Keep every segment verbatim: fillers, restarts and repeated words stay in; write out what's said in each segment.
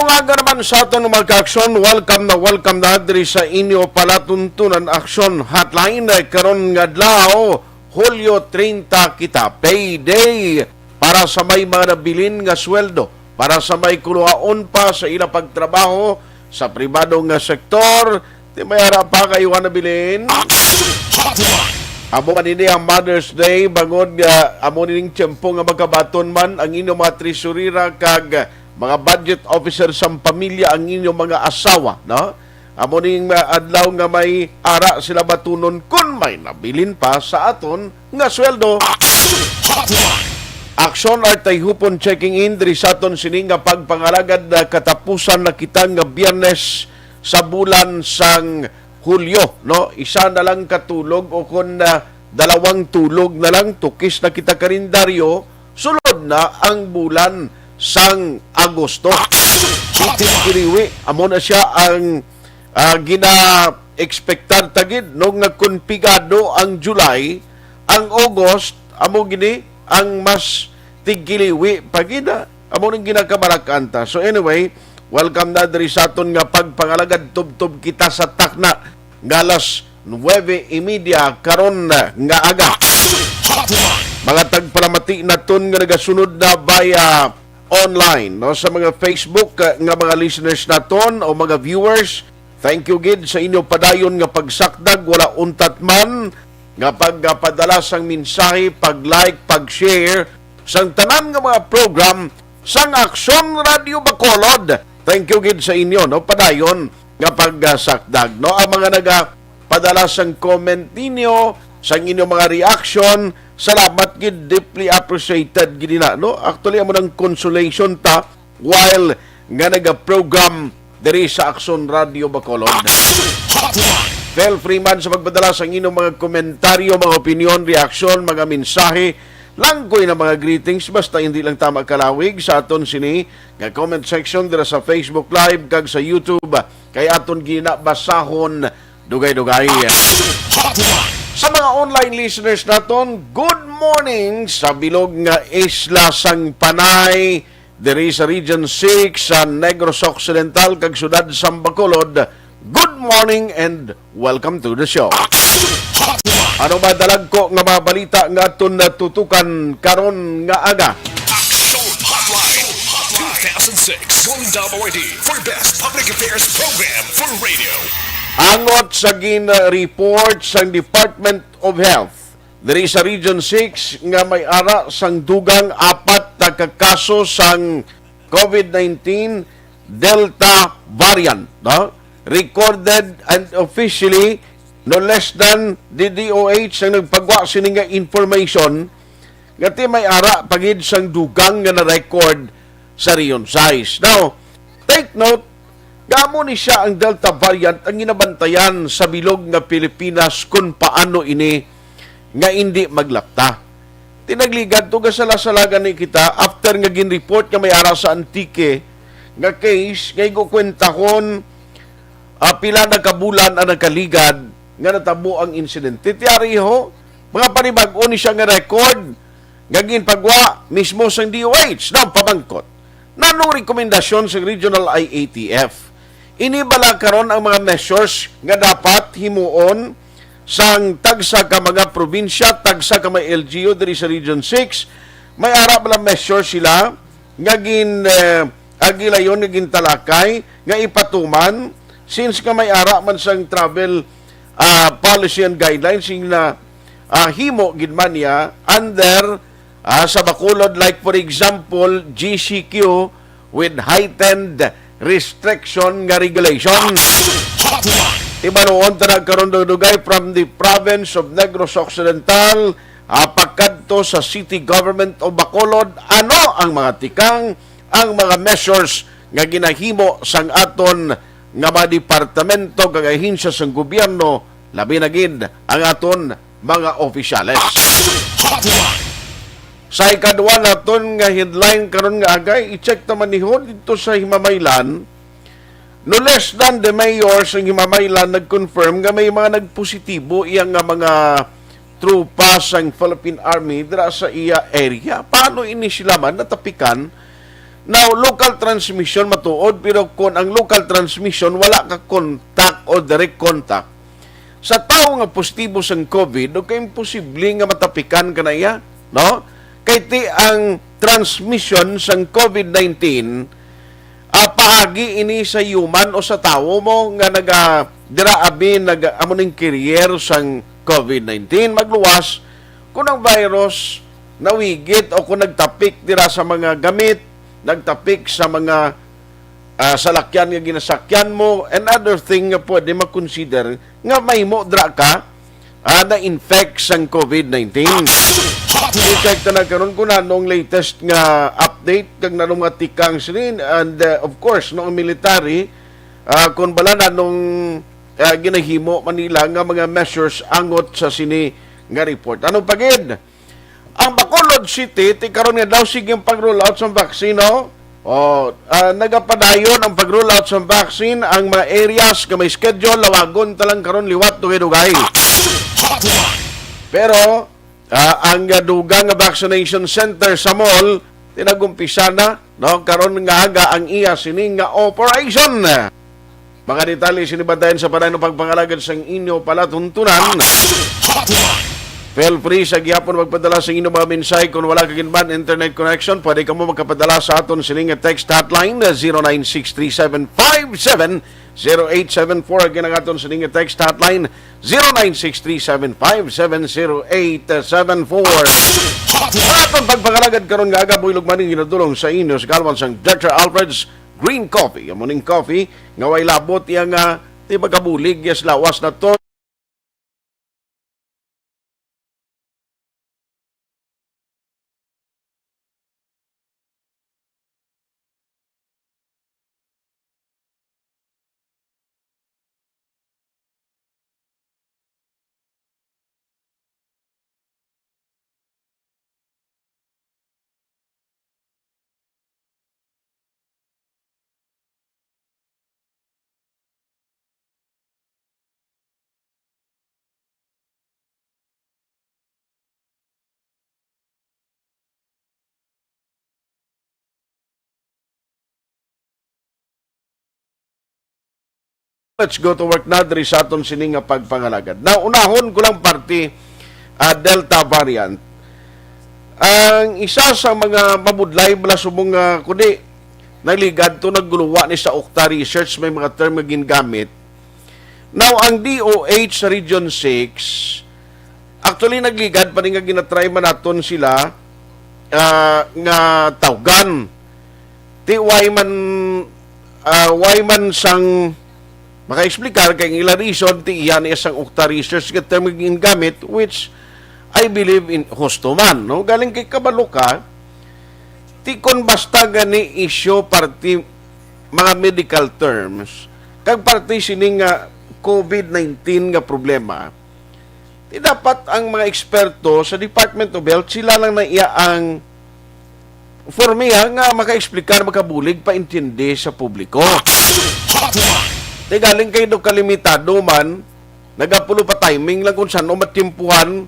Aga naman sa aton, mga ka-aksyon, welcome na welcome na diri sa inyo palatuntunan Aksyon Hotline, eh, karon nga adlaw, Hulyo treinta kita, payday para sa may mga nabilin nga sweldo, para sa may kuluhaon pa sa ila pagtrabaho sa pribado nga sektor. Ti may ara pa kayo nga nabilin. Aksyon Hotline. Amo man ini ang Mother's Day, bangod nga amo nining tiyempo nga magkabaton man ang inyong mga tresurera kag mga budget officer sang pamilya, ang inyong mga asawa, no? Amo ning, uh, adlaw nga may ara sila batunon kun may nabilin pa sa aton nga sweldo. Aksyon Hotline. Aksyon Artay Hupon checking in diri sa aton sini nga pagpangalagad, uh, katapusan na kita nga Biyernes sa bulan sang Hulyo, no? Isa na lang ka tulog o kon, ah, dalawang tulog na lang, tukis na kita kalendaryo, sulod na ang bulan sang Agosto. Aksyon Hotline. Kiriwi, amo na siya ang, ah, gina-expectar ta gid, no, nga kon pigado ang July, ang August, amo gini ang mas tigkiliwi pa gid, ah. Amo ning ginakabarakan ta. So anyway, welcome na diri sa aton nga pagpangalagad. Tubtob kita sa takna nga alas nuwebe y media karon nga aga. Mga tagpalamati naton nga nagasunod na via online, no, sa mga Facebook, uh, nga mga listeners naton o mga viewers, thank you gid sa inyo padayon nga pagsakdag, wala untat man nga pagpadala sang mensahe, pag-like, pag-share sang tanan nga mga program sang Aksyon Radio Bacolod. Thank you gid sa inyo, no, padayon nga pagsakdag, no. Ang mga nagapadala sang comment ninyo, sang inyong mga reaction, salamat gid, deeply appreciated gid na, no. Actually, amo nang consolation ta while nga nagaprogram diri sa Aksyon Radio Bacolod. Aksyon Hotline. Feel free man sa pagpadala sang inyong mga komentaryo, mga opinyon, reaksyon, mga mensahe, langkoy na mga greetings, basta hindi lang tama kalawig sa aton sini nga comment section dira sa Facebook Live kag sa YouTube, kay aton ginabasahon dugay-dugay. Aksyon Hotline. Sa mga online listeners naton, good morning sa bilog nga isla sang Panay, diri sa Region six sa Negros Occidental kag siyudad sang Bacolod. Good morning and welcome to the show. Aksyon Hotline. Ano ba dalagko nga mga balita nga aton natutukan karon nga aga? Aksyon Hotline two thousand six Golden W R D for Best Public Affairs Program for Radio. Angot sa gin-report sang Department of Health diri sa Region six nga may ara sang dugang apat na ka kaso sang COVID nineteen Delta variant, no? Recorded and officially, no less than the D O H ang nagpagwa sini nga information, nga ti may ara pa gid sang dugang nga na-record sa Region six. Now, take note, nga amo ni siya ang Delta variant ang ginabantayan sa bilog nga Pilipinas kung paano ini nga indi maglapta. Ti nagligad to, gasala-salagan ni kita after nga gin-report nga may ara sa Antique nga case, nga igo kwentahon, ah, pila na ka bulan ang nakaligad nga natabo ang insidente. Ti ari ho, mga panibag-o ni siya nga record nga ginpagwa mismo sang D O H. Now, pamangkot, nanong rekomendasyon sang Regional I A T F? Ini bala karon ang mga measures nga dapat himuon sang tagsa ka mga probinsya, tagsa ka may L G U diri sa Region six? May ara bala measures sila nga gin, eh, agilayon, nga gintalakay, nga ipatuman, since nga may ara man sang travel, ah, policy and guidelines, sing na, ah, himo gid man niya under, ah, sa Bacolod, like for example, G C Q with heightened restriction nga regulation. Aksyon Hotline. Ibanuon ta na karon dugay from the province of Negros Occidental, ah, pakadto sa City Government of Bacolod, ano ang mga tikang, ang mga measures nga ginahimo sang aton nga mga departamento kag ahensya sang gobyerno, labi na gid ang aton mga opisyales. Aksyon Hotline. Sa ikadua naton nga headline karon nga aga, i-check ta man ni ho didto sa Himamaylan. No less than the mayor sa Himamaylan nag-confirm nga may mga nagpositibo iya nga mga tropa sang Philippine Army dira sa iya area. Paano ini sila man natapikan Now, local transmission matuod, pero kung ang local transmission wala ka contact o direct contact sa tawo nga positibo sang COVID, okay, imposible nga matapikan ka na iya, no? Kay ti ang transmission sang COVID nineteen, ah, paagi ini sa human o sa tawo mo nga naga, dira abi, nag, amo ning carrier sang COVID nineteen. Magluwas kung ang virus nawigit o kung nagtapik dira sa mga gamit, nagtapik sa mga, ah, salakyan nga ginasakyan mo, and other thing nga pwede makonsider nga mahimo dira ka, ah, na-infect sang COVID nineteen. I-check ta na karon kung ano ang latest nga update kag nanong mga tikang sinin, and, uh, of course, no, ang military, ah, kung bala nanong, ah, ginahimo man nila nga mga measures angot sa sini nga report. Ano pa gid? Ang Bacolod City, ti karon nga daw sige ang pag-roll out sa vaccine, no? Oh, ah, nagapadayon ang pag-roll out sa vaccine. Ang mga areas nga may schedule, lawagon ta lang karon liwat dugay-dugay. Pero, ah, ang, ah, dugang nga vaccination center sa mall, tinagumpisa na, no? Karon nga aga ang iya sining nga operation. Mga detalye sini bantayan sa panayong pagpangalagad sang inyo palatuntunan. Feel free sa gihapon magpadala sa inyong mga mensahe. Kung wala ka gid man internet connection, pwede kamo magkapadala sa aton sining nga text hotline na zero nine six three seven five seven zero eight seven four. Again, ang aton sining nga text hotline, zero nine six three seven five seven zero eight seven four. Ang aton pagpangalagad karon nga aga, buylog man ang ginadulong sa inyo sa kalwan sang Doctor Alfred's Green Coffee. Amo ning coffee nga way labot, iya nga di magabulig, yes, lawas na to. Let's go to work na diri sa aton sini nga pagpangalagad. Now, unahon ko lang parte, ah, Delta variant. Ang isa sa mga mabudlay bala subong nga kundi nagligad to, nagguluwa ni sa Okta Research, may mga term nga gingamit. Now, ang D O H sa Region six, actually, nagligad pa ni nga ginatry man naton sila, ah, nga tawgan. Ti why man, ah, why man sang maka-explicar kay ang ila reason, ti iya ni sang Okta Research nga term nga gingamit, which I believe in husto man, no? Galing kay kabalo ka, ti kon basta gani issue parte mga medical terms, kag parte sini nga COVID nineteen nga problema, ti dapat ang mga eksperto sa Department of Health, sila lang na iya ang formiha nga maka-explicar, makabulig, paintindi sa publiko. Ti galing kay do kalimitado man, nagapulo pa timing lang kung saan matimpuhan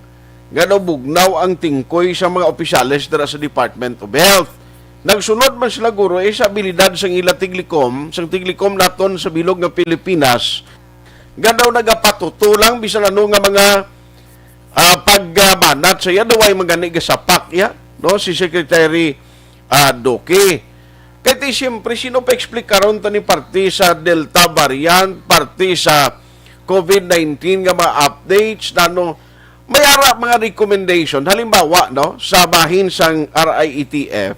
nga daw bugnaw ang tingkoy sa mga opisyales dira sa Department of Health. Nagsunod man sila, guro, eh, sa abilidad sang ila tiglikom, sang tiglikom naton sa bilog nga Pilipinas, nga daw nagapatuto lang bisan ano nga mga, ah, pagbanat sa iya, daw ay magani gasapak iya, no, si Secretary, ah, Duque. Kay ti, siyempre, sino pa explikaron ta ni parte sa Delta variant, parte sa COVID nineteen nga mga updates, nano, may ara mga recommendation, halimbawa, no, sa bahin sang R I E T F,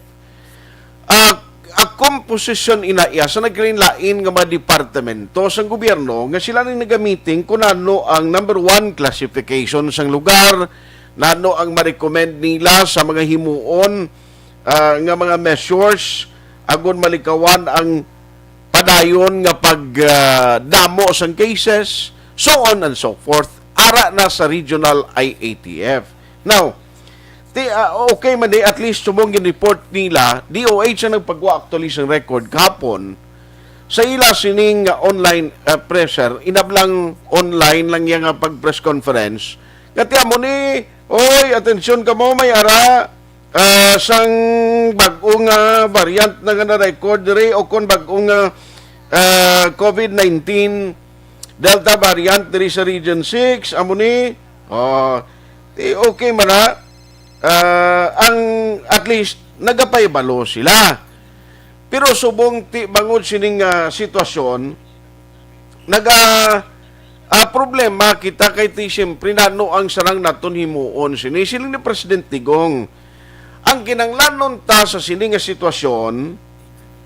ah, a composition ina iya sa naglain-lain nga mga departamento sang gobyerno nga sila ni nagamiting kung ano ang number one classification sang lugar, nano ang ma-recommend nila sa mga himuon, ah, nga mga measures agon malikawan ang padayon nga pag, ah, damo sang cases, so on and so forth, ara na sa regional I A T F. Now, ti, ah, okay man di, at least subong gin-report nila, D O H ang nagpagwa actually sang record kahapon sa ila sining, ah, online, ah, presser, inablang online lang iya nga pag-press conference. Nga ti amo ni, "Oy, atensyon kamo, may ara, ah, sang bag-o nga variant na nga na-record diri, o kon bag-o nga, ah, COVID nineteen Delta variant diri sa Region six, amo ni, oh, di okay man na, ah, ang, at least, nagapahibalo sila. Pero subong ti bangod sining, ah, sitwasyon, naga, ah, problema kita kay ti siyempre nano ang sarang naton himuon sini. Siling ni President Digong, ang kinahanglanon ta sa sini nga sitwasyon,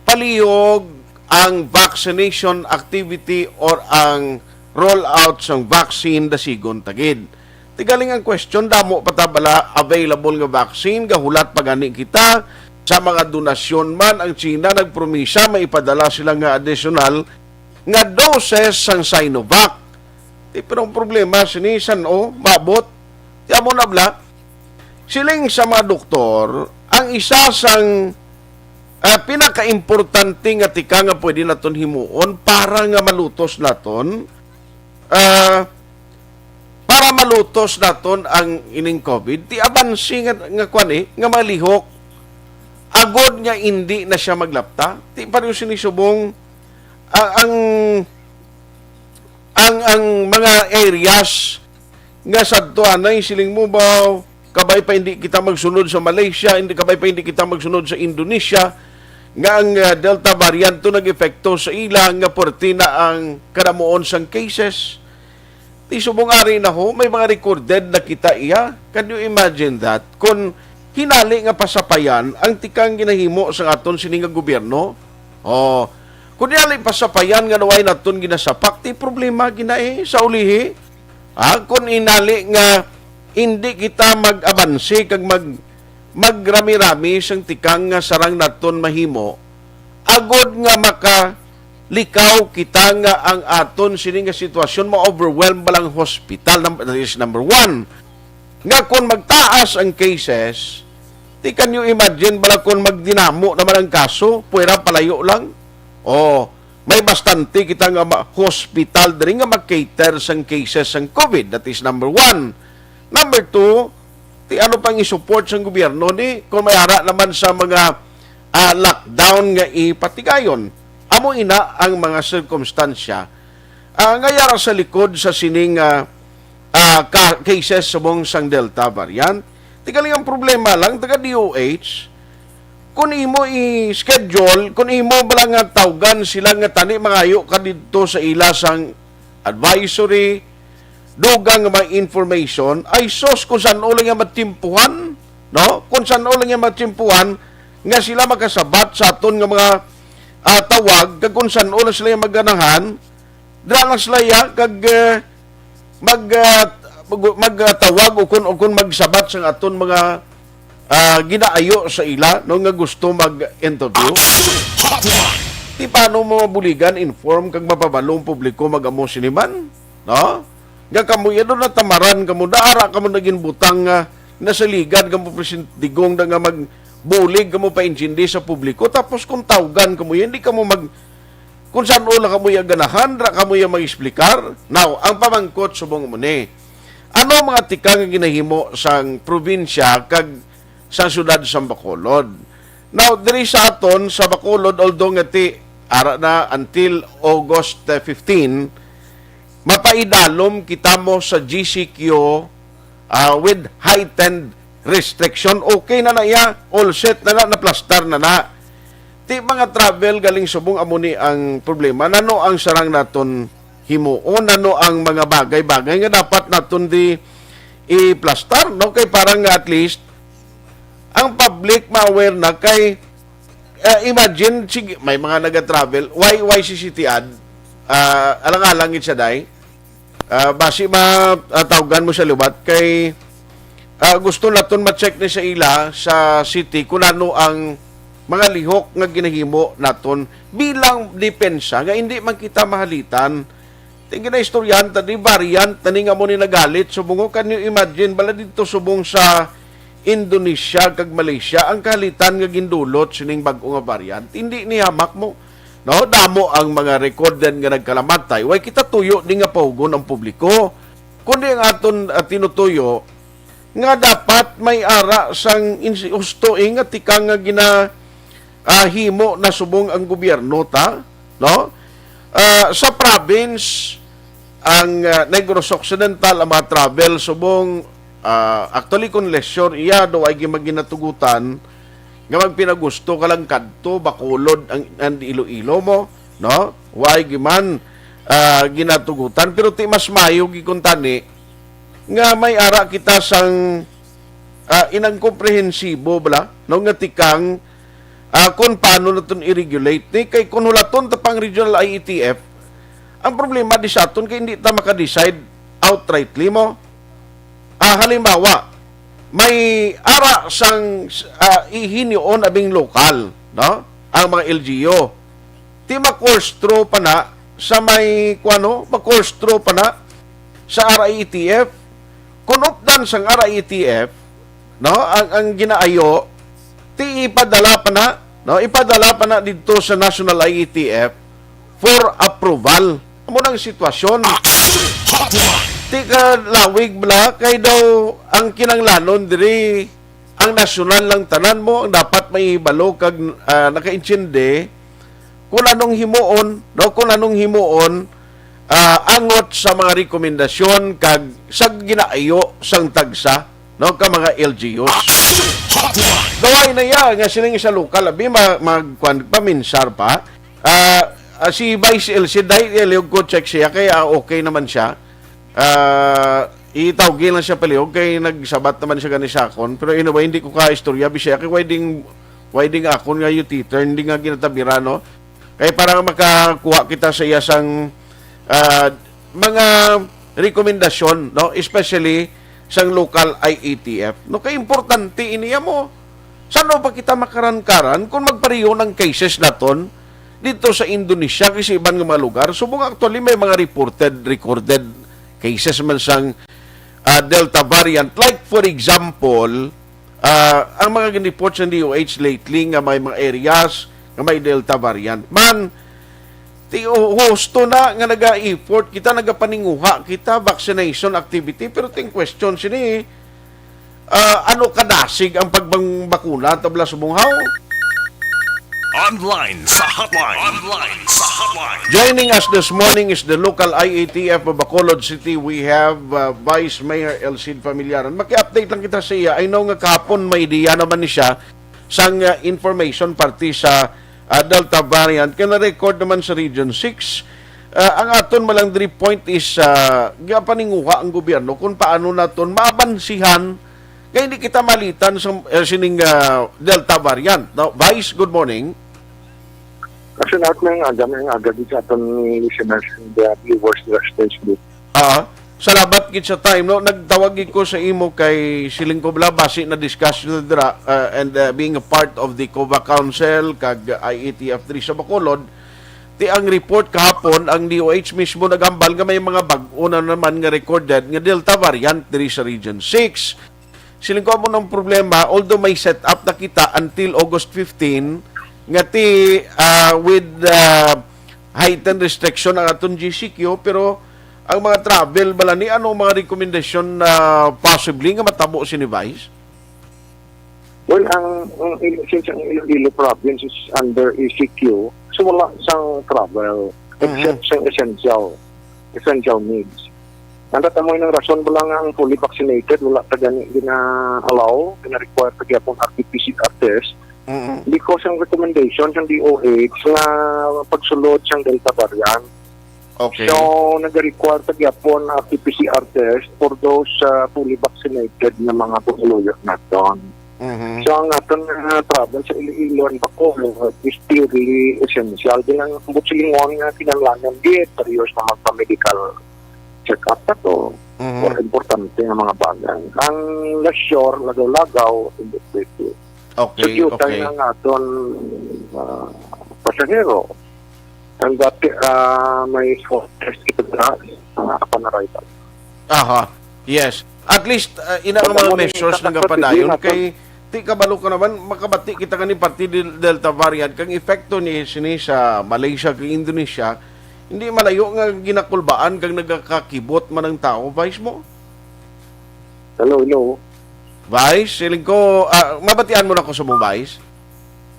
palihog ang vaccination activity or ang rollout sang vaccine dasigon ta gid. Ti galing ang question, damo pa ta bala available nga vaccine? Gahulat pa gani kita sa mga donasyon man. Ang China nagpromisa, maipadala sila nga additional nga doses sang Sinovac. Ti, pero ang problema sini, san-o maabot? Ti amo na bala, siling sa mga doktor, ang isa sang, ah, pinakaimportante nga tika nga pwede naton himuon para nga malutos naton, ah, para malutos naton ang ining COVID, ti abansi nga, nga kwan, eh, nga malihok, agod nga indi na siya maglapta. Ti pareho sini subong, ah, ang, ang, ang mga areas nga sadto anay, siling mo ba, kabay pa hindi kita magsunod sa Malaysia, hindi, kabay pa hindi kita magsunod sa Indonesia, nga ang, ah, Delta variant to nag-epekto sa ila, nga puwerte na ang kadamuon sang cases. Ti subong ari na ho, may mga recorded na kita iya. Can you imagine that? Kung hinali nga pasapayan ang tikang ginahimo sa aton sini nga gobyerno, oh, kung hinali pasapayan nga naway naton ginasapak, ti problema gina, eh, sa ulihi. Ah, kung hinali nga hindi kita mag-abanse kag mag-, magrami-rami sang tikang nga sarang naton mahimo, agod nga makalikaw kita nga ang aton sini nga sitwasyon ma-overwhelm ba lang hospital, num-, that is number one. Nga kung magtaas ang cases, ti can you imagine bala kung magdinamo naman ang kaso, pwera palayo lang? Oh, may bastante kita nga ma-, hospital diri nga mag-cater sang cases sang COVID. That is number one. Number two, ti ano pang i-support sang gobyerno ni kung may ara naman sa mga, ah, lockdown nga ipatigayon? Amo ina ang mga sirkumstansya, ah, nga yara sa likod sa sining, ah, ah, ka-, cases subong sang Delta variant. Ti galing ang problema lang, taga D O H, kung imo i-schedule, kung imo bala nga tawgan sila nga tani mangayo ka didto sa ila sang advisory, dugang nga mga information, ay sus, kung san-o lang nga matimpuhan, no? Kung san-o lang nga matimpuhan nga sila makasabat sa aton nga mga, ah, tawag, kag kung san-o lang sila nga maganahan, dira lang sila iya, kag, eh, mag, ah, mag, mag, ah, tawag o kun, o kun magsabat sang aton mga, ah, ginaayo sa ila, no, nga gusto mag-interview. Di paano mo mabuligan, inform kag mapabalo ang publiko mag-amo sini man, no? Nga kamo iya do natamaran kamo, daara kamo naging butang nga nasaligan kamo, President Digong, da nga magbulig kamo pa intindi sa publiko. Tapos kung tawgan kamo yan, di kamo mag, kung san-o lang kamo iya ganahan, ra kamo iya mag-explicar. Now, ang pamangkot subong mo ni, ano ang mga tikang nga ginahimo sang probinsya kag sa siyudad sang Bacolod? Now, diri sa aton sa Bacolod, although nga ti ara na until August, eh, fifteen, mapaidalom kita mo sa G C Q, ah, with heightened restriction. Okay na na iya, all set na na, naplastar na na. Ti mga travel galing subong, amo ni ang problema. Nano ang sarang naton himuon? Nano ang mga bagay-bagay nga dapat naton di iplastar, no? Kay para nga at least ang public ma-aware na kay, eh, imagine, sige, may mga naga-travel, why, why si City Ad? Ah, alang-alang gid siya, day. Ah, basi ma-, ah, tawgan mo sa liwat kay, ah, gusto naton ma-check ni sa ila sa city kung ano ang mga lihok nga ginahimo naton bilang depensa nga hindi man kita mahalitan. Ti ginaistoryahan ta di variant na ni nga mo ni nagalit subong. Can you imagine bala didto subong sa Indonesia kag Malaysia ang kahalitan nga gindulot sining bag-o nga variant? Hindi ni hamak mo. No, damo ang mga recorded nga nagkalamatay. Way kita tuyo di nga pahugon ang publiko. Kundi ang aton, ah, tinutuyo, nga dapat may ara sang insi-, husto, eh, nga tikang nga gina-, ah, himo na subong ang gobyerno ta, no? Ah, sa province, ang, ah, Negros Occidental, ang mga travel subong, ah, actually, kung leisure iya, daw ay gin-, ginatugutan nga magpinagusto ka lang kadto, Bacolod ang, ang Iloilo mo, no? Way giman, ah, ginatugutan, pero ti mas mayo gikuntani nga may ara kita sang, ah, inang komprehensibo bala, no, nga tikang, ah, kung paano naton i-regulate ni, kay kung hulaton ta pang regional I E T F, ang problema di sa aton kay hindi ta maka-decide outrightly mo. Ah, halimbawa, may ara sang, ah, ihinyoon abing lokal, no? Ang mga L G U. Ti ma-course through pa na sa may, kuwano, ma-course through pa na sa R I E T F. Kung updan sang R I E T F, no, ang, ang ginaayo, ti ipadala pa na, no, ipadala pa na didto sa National I E T F for approval. Amo nang sitwasyon. Ti ka lawig bala, kay daw ang kinanglanon diri ang nasyonal lang tanan mo, ang dapat mahibalo kag, ah, nakaintindi kung anong himuon, no, kung anong himuon, ah, angot sa mga rekomendasyon kag sa ginaayo sang tagsa, no, ka mga L G Us. Daw ay na iya nga sining sa lokal, abi, ma-, magkuan, paminsar pa. Ah, ah, si Vice L C, dahil ilihog ko check siya, kaya okay naman siya. Ah, itawgi lang siya palihog, kay nagsabat naman siya gani sa akon. Pero anyway, hindi ko ka-istorya, bisaya kay why ding, why ding akon nga U-turn, hindi nga ginatabira, no? Kay para makakuha kita sa iya sang, ah, mga rekomendasyon, no? Especially sang local I E T F. No, kay importante ini mo. Sano pa kita makaran-karan kung magpariyon ang cases naton dito sa Indonesia kay sa iban nga mga lugar? Subong actually may mga reported, recorded cases man sang, ah, Delta variant. Like, for example, ah, ang mga gin-report sa D O H lately nga may mga areas nga may Delta variant. Man, ti-, hu-, husto na nga naga-effort kita, nagapaninguha kita, vaccination activity, pero ting question sini, ah, ano kadasig ang pagbang-, bakuna, tabla subong haw? Online sa hotline. Online sa hotline. Joining us this morning is the local I E T F of Bacolod City. We have, uh, Vice Mayor Elcid Familiaran. Maki-update lang kita sa iya. I know nga kahapon may ideya naman ni siya sang, uh, information parte sa, uh, Delta variant. Kaya na-record naman sa Region six. Uh, ang aton malang diri point is, uh, gapaninguha ang gobyerno kung paano naton maabansihan kay hindi kita malitan sa, uh, sining, uh, Delta variant. No? Vice, good morning. Kasi lahat ng aga, ng aga di sa aton listeners and, uh, viewers sa Facebook. Ah, salamat gid sa time, no? Nagtawag gid ko sa imo kay siling ko bala basi na discuss na dira, uh, and, uh, being a part of the COVA Council kag I E T F diri sa Bacolod. Ti ang report kahapon, ang D O H mismo nagambal nga may mga bag-o na naman nga recorded nga Delta variant diri sa Region six. Siling ko amo nang problema, although may set up na kita until August fifteen, nga ti, ah, with, ah, heightened restriction ang aton G C Q, pero ang mga travel bala ni, ano mga rekomendasyon na possibly nga matabo sini, Vice? Well, ang, ang il-, since ang Iloilo province is under E C Q, so wala sang travel, except Mhm. sang essential, essential needs. Ang tatamo ng rason mo lang ang fully vaccinated, wala pa gani gina-allow, gina-require pa gyapon R T P C R test. Mm-mm. Because ang recommendation sang D O H nga pagsulod sang Delta variant. Okay. So, nag-require pa gyapon R T P C R test for those, uh, fully vaccinated nga mga pumuluyo naton. Mhm. So, ang aton nga travel sa Iloilo and Bacolod is purely essential. Di lang ambot silingon nga kinahanglan gid, parehas na magpa-medical check-up na to. Mhm. Or importante nga mga bagay. Ang leisure, lagaw-lagaw, hindi pwede. Okay, so, due time okay. Ang aton, ah, pasahero. Ang dati, ah, may test kita sa, ah, upon arrival. Aha, yes. At least, ah, ina nga mga measures nga padayon kay, ti kabalo ka naman, makabati kita kani parte del-, Delta variant, kang epekto ni sini sa Malaysia, kang Indonesia, hindi malayo nga ginakulbaan kang nagakakibot man ang tao, Vice mo? Hello, hello. Vice, siling ko, ah, mabatian mo na ko sa mong Vice?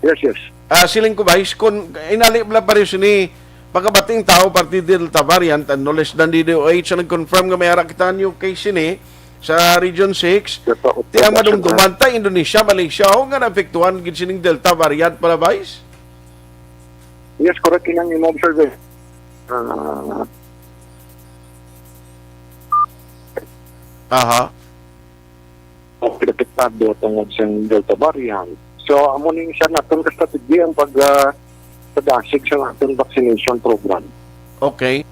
Yes, yes. Ah, siling ko, Vice, kung inali bala pa rin sini, pagkabating tao, parte Delta variant, ang knowledge ng D D O H, ang nag-confirm nga may ara kita new case sini sa Region six. Ti ang madumduman ta, Indonesia, Malaysia, o nga naapektuhan gid sining Delta variant pala, Vice? Yes, correct. Kinang imo observe. Ah, Aha. Apektado tungod sa Delta variant. So, amo ning isa naton ka strategy ang pag ah, padasig sa aton vaccination program. Okay.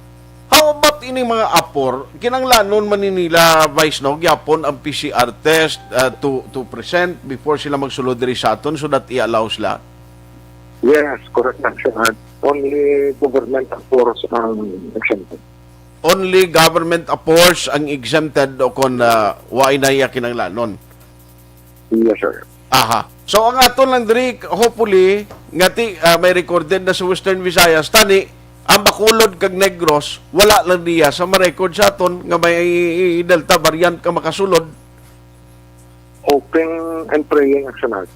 How about ini mga apor? Kinanglanon man ni nila, Vice, no? Gyapon ang P C R test ah, to, to present before sila magsulod diri sa aton so that i-allow sila? Yes, correct na siya. Only government apor ang exempted. Only government apors ang exempted o kon ah, wa na iya kinanglanon. Yes, sir. Aha. So ang aton lang diri, hopefully, nga ti ah, may recorded na sa Western Visayas, tani ang Bacolod kag Negros wala lang niya sa ma-record sa aton nga may Delta variant ka makasulod. Hoping and praying, Action Art.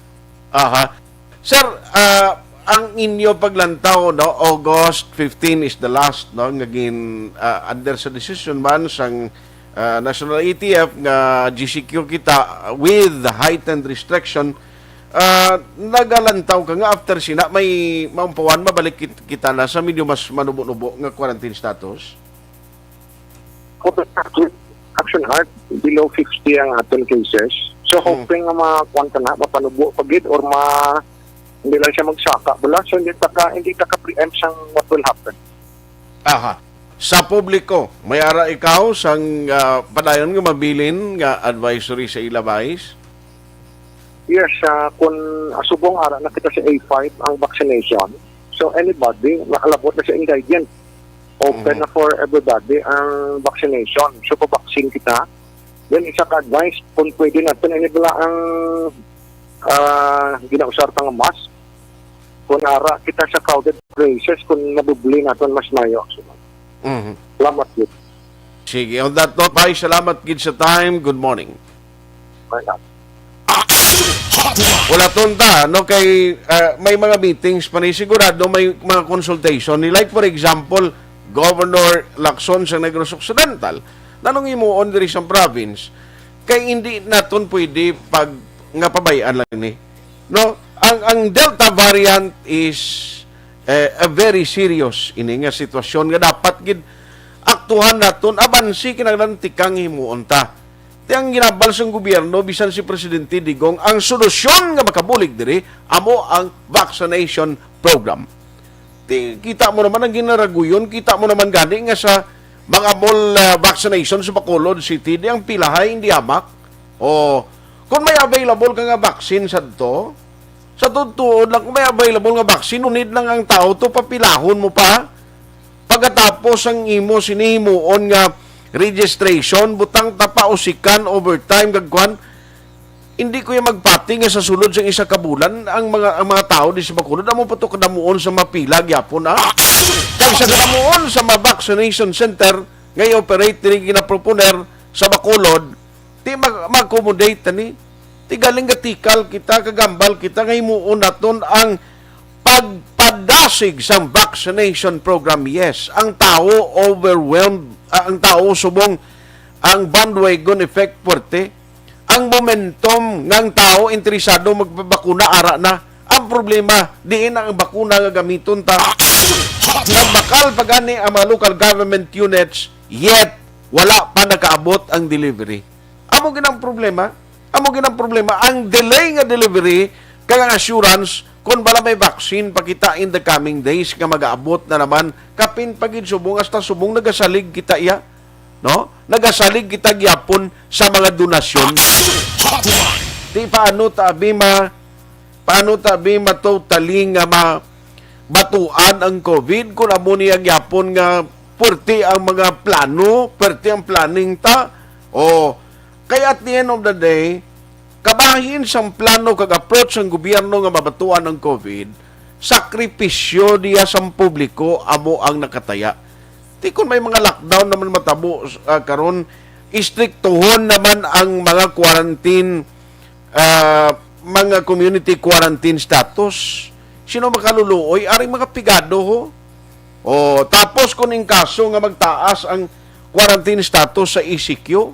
Aha. Sir, ah, ang inyo paglantaw, no, August fifteen is the last, no, nga gin ah, under sa decision man sang ah, National A T F nga G C Q kita with heightened restriction. Ah, nagalantaw ka nga after sina may maumpuan mabalik kit- kita na sa medyo mas manubo-nubo nga quarantine status. For the Action Art, below fifty ang aton cases. So, Hmm. Hoping nga makuan ka na, mapanubo pa gid or ma hindi lang siya magsaka bala. So, hindi ta ka, hindi ta ka preempt sang what will happen. Aha. Sa publiko, may ara ikaw sang ah, padayon nga mabilin nga advisory sa ila, Vice? Yes, ah, kung ah, subong ara na kita sa A five ang vaccination, so anybody, nakalabot na sa ingredient. Open Mhm. na for everybody ang vaccination. So, pa-vaccine kita. Then, isa ka advice, kung pwede natin, ini bala ang ah, ginausar ta nga mask. Kung ara kita sa crowded places, kung mabubli natin, mas mayo. Mhm. Salamat gid. Sige, on that note, Vice, salamat gid sa time. Good morning. Salamat. Wala tonta, no, kay ah, may mga meetings pa ni sigurado may mga consultation ni, like, for example, Governor Lacson sa Negros Occidental. Nanong himuon diri sa province kay hindi naton pwede pag nga pabayaan lang ni, no? Ang ang Delta variant is eh, a very serious ini nga sitwasyon nga dapat gid aktuhan naton, abansi kinahanglan tikang himuon ta. Ti ang ginabal sang gobyerno, bisan si Presidente Digong, ang solusyon nga makabulig diri amo ang vaccination program. Ti kita mo naman ang ginaraguyon, kita mo naman gani nga sa mga mall ah, vaccination sa Bacolod City, di ang pilahay hindi hamak. O kung may available ka nga vaccine sadto, sa tuod-tuod lang, kung may available nga vaccine, unid lang ang tao to, papilahon mo pa. Pagkatapos ang imo sinihimuon nga registration, butang ta pa usikan, overtime, kag kwan, hindi ko yung magpati nga sa sulod sang isa ka bulan ang mga ang mga tao di sa Bacolod amo pa to kadamuon sa mapila gyapon, ah. Kag sa kadamuon sa mga vaccination center nga i-operate diri ginaproponer sa Bacolod, di mag- ma-accommodate ani. Ti galing gatikal kita, kagambal kita nga himuon naton ang pagpadasig sang vaccination program. Yes, ang tao overwhelmed, ah, ang tao subong ang bandwagon effect puwerte. Ang momentum nga ang tao interesado magpabakuna ara na. Ang problema, diin ang bakuna nga gamiton ta. Nagbakal pa gani ang mga local government units, yet wala pa nakaabot ang delivery. Amo gid ang problema. Amo gid ang problema. Ang delay nga delivery kag ang assurance kung bala may vaccine pa kita in the coming days nga magaabot na naman, kapin pa gid subong hasta subong nagasalig kita iya, no? Nagasalig kita gyapon sa mga donasyon. Di paano ta abi ma paano ta abi ma totally nga ma batuan ang COVID kung amo niya gyapon nga puwerte ang mga plano, puwerte ang planning ta. O kay at the end of the day, kabahin sang plano kag approach sang gobyerno nga mabatuan ang COVID, sakripisyo diya sang publiko amo ang nakataya. Ti kon may mga lockdown naman matabo ah, karon, istriktuhon naman ang mga quarantine ah, mga community quarantine status. Sino makaluluoy? Aring mga pigado, ho. O, tapos kung in kaso nga magtaas ang quarantine status sa E C Q,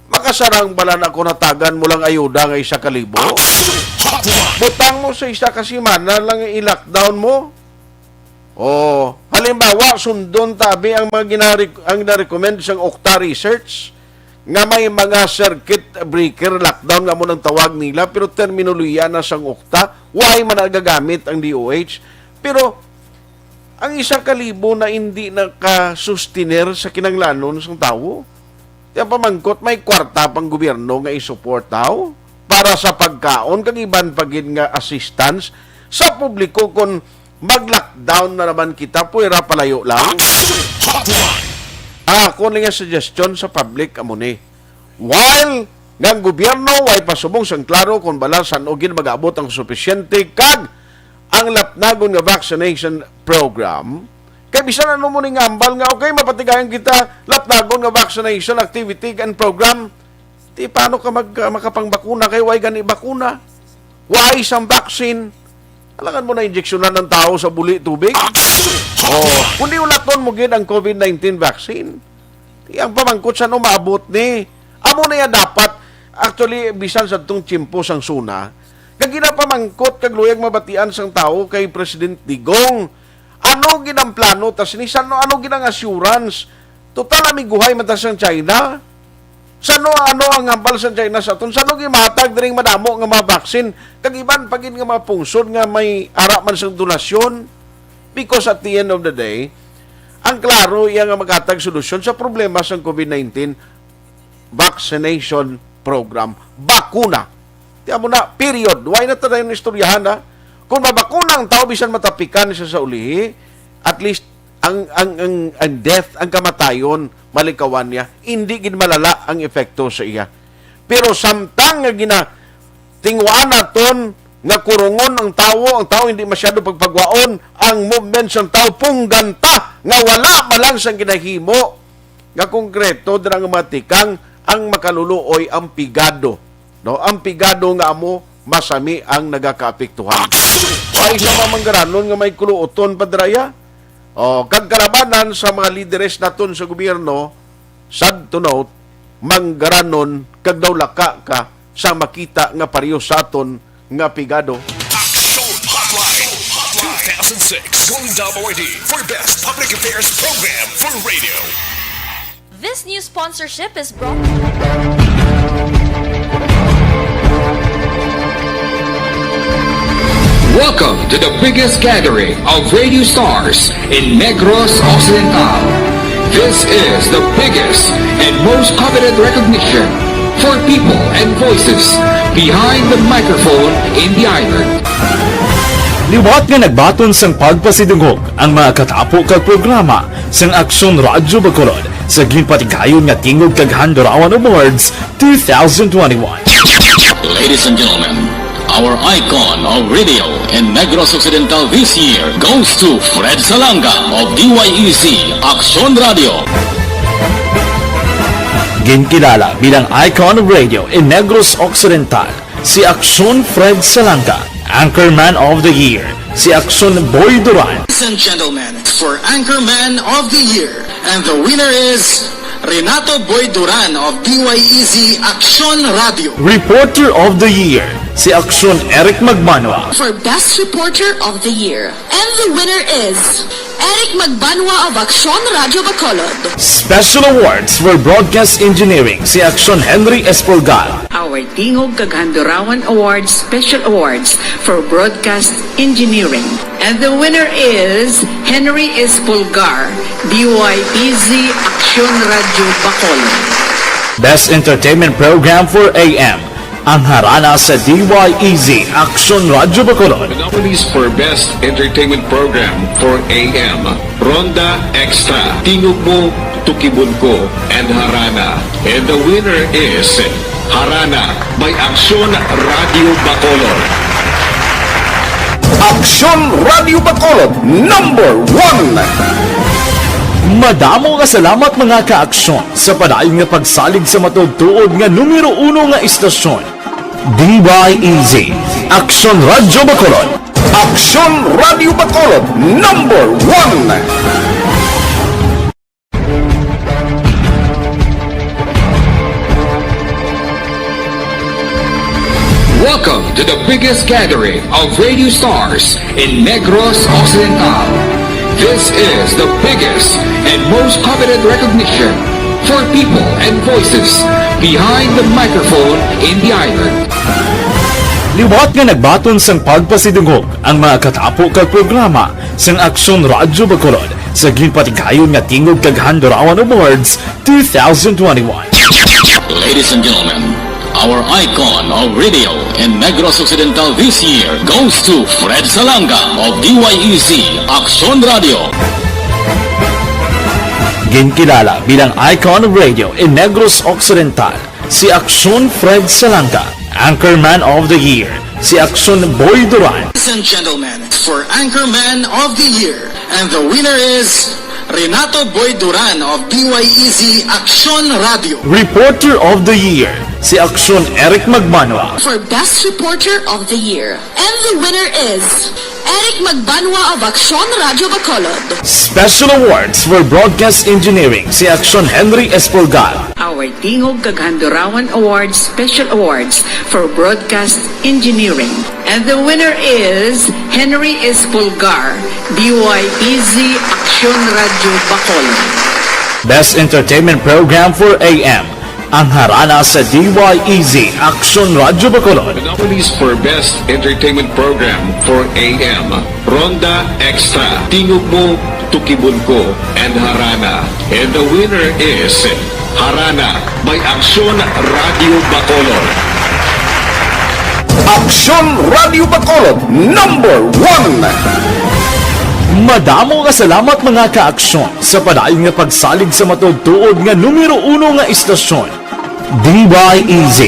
makasarang bala na kung hatagan mo lang ayuda nga isa ka libo? Butang mo sa isa ka semana lang i-lockdown mo. O, halimbawa, sundon tabi ang mga ginarek-, ang na-recommend sang Okta Research nga may mga circuit breaker lockdown nga mo nang tawag nila, pero terminolohiya na sang Okta, why man nagagamit ang D O H? Pero ang isa ka libo na hindi nakasustener sa kinahanglanon sang tawo. Kaya pamangkot, may kwarta pang gobyerno nga i-support daw para sa pagkaon kag iban pa gid nga assistance sa publiko kon mag-lockdown na naman kita, puwera palayo lang. Action Hotline! Ah, ako na nga suggestion sa public, amo ni. While nga ang gobyerno way pasubong sang klaro kung bala san-o gid mag-abot ang supisyente kag ang lapnagon nga vaccination program, kay bisan ano mo ning ambal nga, "Okay, mapatigayon kita, lapnagon nga vaccination activity and program." Di paano ka mag-, makapangbakuna kay way gani bakuna? Way sang vaccine. Alangan mo na injeksyonan ng tao sa buli tubig? Oh, kundi ulaton mo gid ang COVID nineteen vaccine. Di ang pamangkot sa ano maabot ni. Amo na ya dapat, actually, bisan sa tong tiyempo sang suna, nga ginapamangkot kag luyag mabatian sang tao kay President Digong, ano gid ang plano ta sini? Sa ano, ano gid ang assurance? Total, amiguhay man ta sang China. Sa ano, ano ang hambal sang China sa aton? Sa ano gimatag diring madamo nga mga vaccine? Kag iban pa gid nga mga pungsod nga may ara man sang donasyon? Because at the end of the day, ang klaro iya nga maghatag solusyon sa problema sang COVID nineteen, vaccination program, bakuna. Ti amo na, period. Why na ta dayon istoryahan, ha? Kung mabakuna ang tao, bisan matapikan siya sa ulihi, at least ang, ang, ang, ang death, ang kamatayon, malikawan niya, hindi gid malala ang epekto sa iya. Pero samtang nga gina-, tinguan naton nga kurungon ang tawo, ang tawo hindi masyado pagpagwaon, ang movement sang tawo pungganta nga wala man lang sang ginahimo nga konkreto dira nga mga tikang, ang makaluluoy ang pigado, no? Ang pigado nga amo masami ang nagakaapektuhan. Ay sa mga manggaranon nga may kuluoton pa dira ya. O, kag kalabanan sa mga lideres naton sa gobyerno, sad to note, manggaranon kag daw laka ka sa makita nga pareho sa aton nga pigado. Action Hotline, two thousand six Golden Dub Awardee for Best Public Affairs Program for Radio. This news sponsorship is brought to you by Welcome to the biggest gathering of radio stars in Negros Occidental. This is the biggest and most coveted recognition for people and voices behind the microphone in the island. Liwat nga nagbaton sang pagpasidungog ang mga katapo kag programa sang Aksyon Radyo Bacolod sa ginpatigayon nga Tingog kag Handurawan Awards two thousand twenty-one. Ladies and gentlemen, our icon of radio in Negros Occidental this year goes to Fred Salanga of D Y E Z Aksyon Radio. Ginkilala bilang icon of radio in Negros Occidental si Aksyon Fred Salanga, Anchorman of the Year si Aksyon Boy Duran. Ladies and gentlemen, for Anchorman of the Year, and the winner is Renato Boy Duran of D Y E Z Aksyon Radio. Reporter of the Year si Aksyon Eric Magbanwa. For Best Reporter of the Year, and the winner is Eric Magbanwa of Aksyon Radio Bacolod. Special Awards for Broadcast Engineering si Aksyon Henry Espolgar. Our Tingog kag Handurawan Awards Special Awards for Broadcast Engineering. And the winner is Henry Espolgar, D Y E Z Aksyon Radio Bacolod. Best Entertainment Program for A M, ang Harana sa D Y E Z Aksyon Radio Bacolod. The nominees for Best Entertainment Program for A M, Ronda Extra, Tingog Mo, Tukibon Ko, and Harana. And the winner is Harana by Aksyon Radio Bacolod. Aksyon Radio Bacolod, number one! Madamo nga salamat, mga ka-aksyon, sa padayon nga pagsalig sa matuod-tuod nga numero uno nga istasyon. D Y E Z, Aksyon Radyo Bacolod. Aksyon Radyo Bacolod, number one. Welcome to the biggest gathering of radio stars in Negros Occidental. This is the biggest and most coveted recognition for people and voices behind the microphone in the island. Liwat nga nagbaton sang pagpasidungog ang mga katapo kag programa sang Aksyon Radyo Bacolod sa ginpatigayon nga Tingog kag Handurawan Awards two thousand twenty-one. Ladies and gentlemen, our icon of radio in Negros Occidental this year goes to Fred Salanga of D Y E Z Aksyon Radio. Ginkilala bilang icon of radio in Negros Occidental si Aksyon Fred Salanga, Anchorman of the Year si Aksyon Boy Duran. Ladies and gentlemen, for Anchorman of the Year, and the winner is Renato Boy Duran of D Y E Z Aksyon Radio. Reporter of the Year si Aksyon Eric Magbanwa. For Best Reporter of the Year, and the winner is Eric Magbanwa of Aksyon Radyo Bacolod. Special Awards for Broadcast Engineering si Aksyon Henry Espolgar. Our Tingog kag Handurawan Awards Special Awards for Broadcast Engineering. And the winner is Henry Espolgar, D Y E Z Aksyon Radyo Bacolod. Best Entertainment Program for A M, ang harana sa D Y E Z Aksyon Radyo Bacolod. The nominees for Best Entertainment Program for A M, Ronda Extra, Tingog Mo, Tukibon Ko, and Harana. And the winner is Harana by Aksyon Radyo Bacolod. Aksyon Radyo Bacolod, number one. Madamo nga salamat, mga ka-aksyon, sa padayon nga pagsalig sa matuod-tuod nga numero uno nga istasyon. D Y E Z,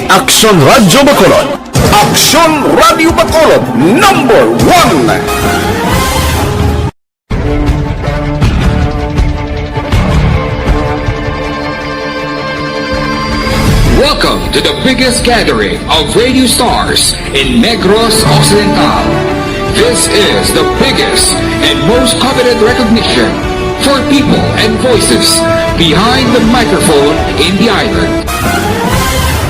Aksyon Radyo Bacolod. Aksyon Radyo Bacolod, number one. Welcome to the biggest gathering of radio stars in Negros Occidental. This is the biggest and most coveted recognition for people and voices behind the microphone in the island.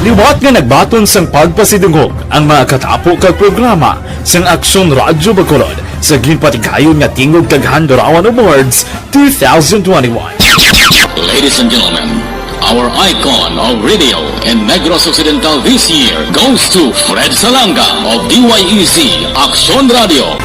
Liwat nga nagbaton sang pagpasidungog ang mga katapo kag programa sang Aksyon Radyo Bacolod sa ginpatigayon nga Tingog kag Handurawan Awards two thousand twenty-one. Ladies and gentlemen, our icon of radio in Negros Occidental this year goes to Fred Salanga of D Y E Z Aksyon Radio.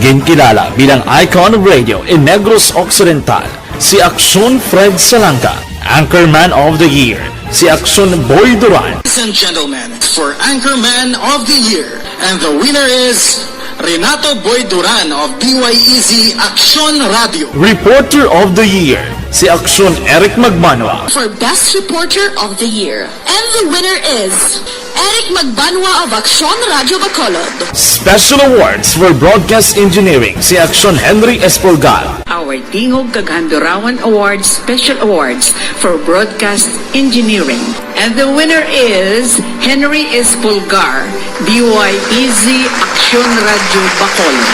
Ginkilala bilang icon of radio in Negros Occidental si Aksyon Fred Salanga, Anchorman of the Year si Aksyon Boy Duran. Ladies and gentlemen, for Anchorman of the Year, and the winner is Renato Boy Duran of D Y E Z Aksyon Radio. Reporter of the Year si Aksyon Eric Magbanwa. For Best Reporter of the Year, and the winner is Eric Magbanwa of Aksyon Radyo Bacolod. Special Awards for Broadcast Engineering si Aksyon Henry Espolgar. Our Tingog kag Handurawan Awards Special Awards for Broadcast Engineering. And the winner is Henry Espolgar, D Y E Z Aksyon Radyo Bacolod.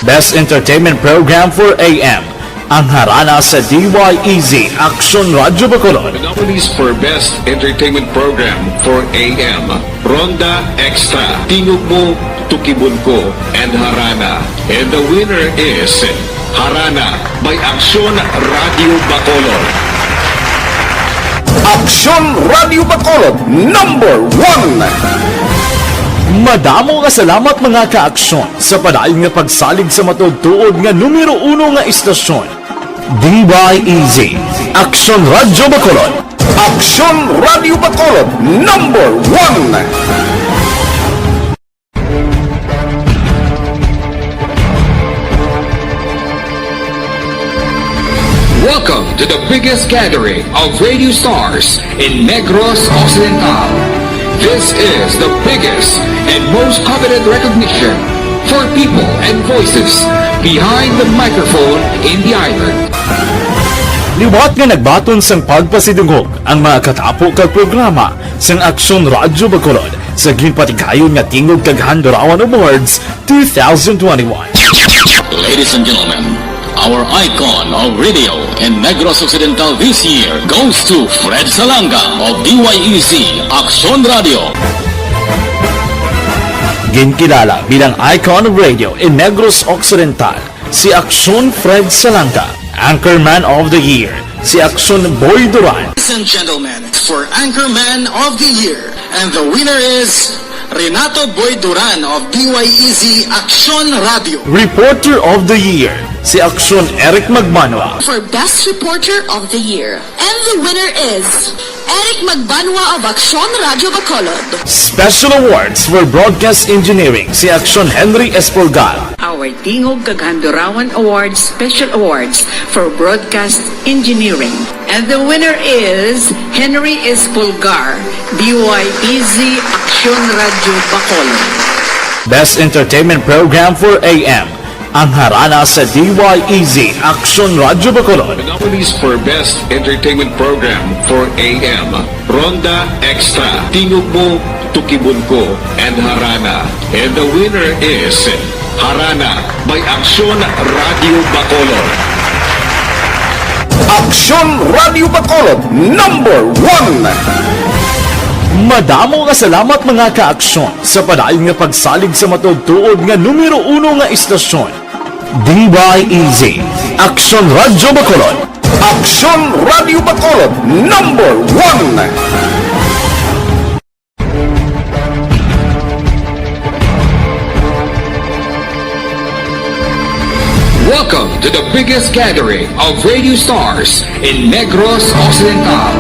Best Entertainment Program for A M, ang harana sa D Y E Z Aksyon Radyo Bacolod. The nominees for Best Entertainment Program for A M, Ronda Extra, Tingog Mo, Tukibon Ko, and Harana. And the winner is Harana by Aksyon Radio Bacolod. Aksyon Radio Bacolod, number one. Madamo nga salamat, mga ka-aksyon, sa padayon nga pagsalig sa matuod-tuod nga numero uno nga istasyon. D Y E Z, Aksyon Radyo Bacolod. Aksyon Radyo Bacolod, number one. Welcome to the biggest gathering of radio stars in Negros Occidental. This is the biggest and most coveted recognition for people and voices behind the microphone in the island. Liwat nga nagbaton sang pagpasidungog ang mga katapo kag programa sang Aksyon Radyo Bacolod sa ginpatigayon nga Tingog kag Handurawan Awards two thousand twenty-one. Ladies and gentlemen, our icon of radio in Negros Occidental this year goes to Fred Salanga of D Y E Z Aksyon Radio. Ginkilala bilang icon of radio in Negros Occidental, si Aksyon Fred Salanga, Anchorman of the Year, si Aksyon Boy Duran. Ladies and gentlemen, for Anchorman of the Year, and the winner is Renato Boy Duran of D Y E Z Aksyon Radio. Reporter of the Year, si Aksyon Eric Magmanwa. For Best Reporter of the Year, and the winner is Eric Magbanwa of Aksyon Radyo Bacolod. Special Awards for Broadcast Engineering, si Aksyon Henry Espolgar. Our Tingog kag Handurawan Awards Special Awards for Broadcast Engineering. And the winner is Henry Espolgar, D Y E Z Aksyon Radyo Bacolod. Best Entertainment Program for A M, ang harana sa D Y E Z Aksyon Radyo Bacolod. The nominees for Best Entertainment Program for A M, Ronda Extra, Tingog Mo, Tukibon Ko, and Harana. And the winner is Harana by Aksyon Radyo Bacolod. Aksyon Radyo Bacolod, number one. Madamo nga salamat, mga ka-aksyon, sa padayon nga pagsalig sa matuod-tuod nga numero uno nga istasyon. D Y E Z, Aksyon Radyo Bacolod. Aksyon Radyo Bacolod, number one. Welcome to the biggest gathering of radio stars in Negros Occidental.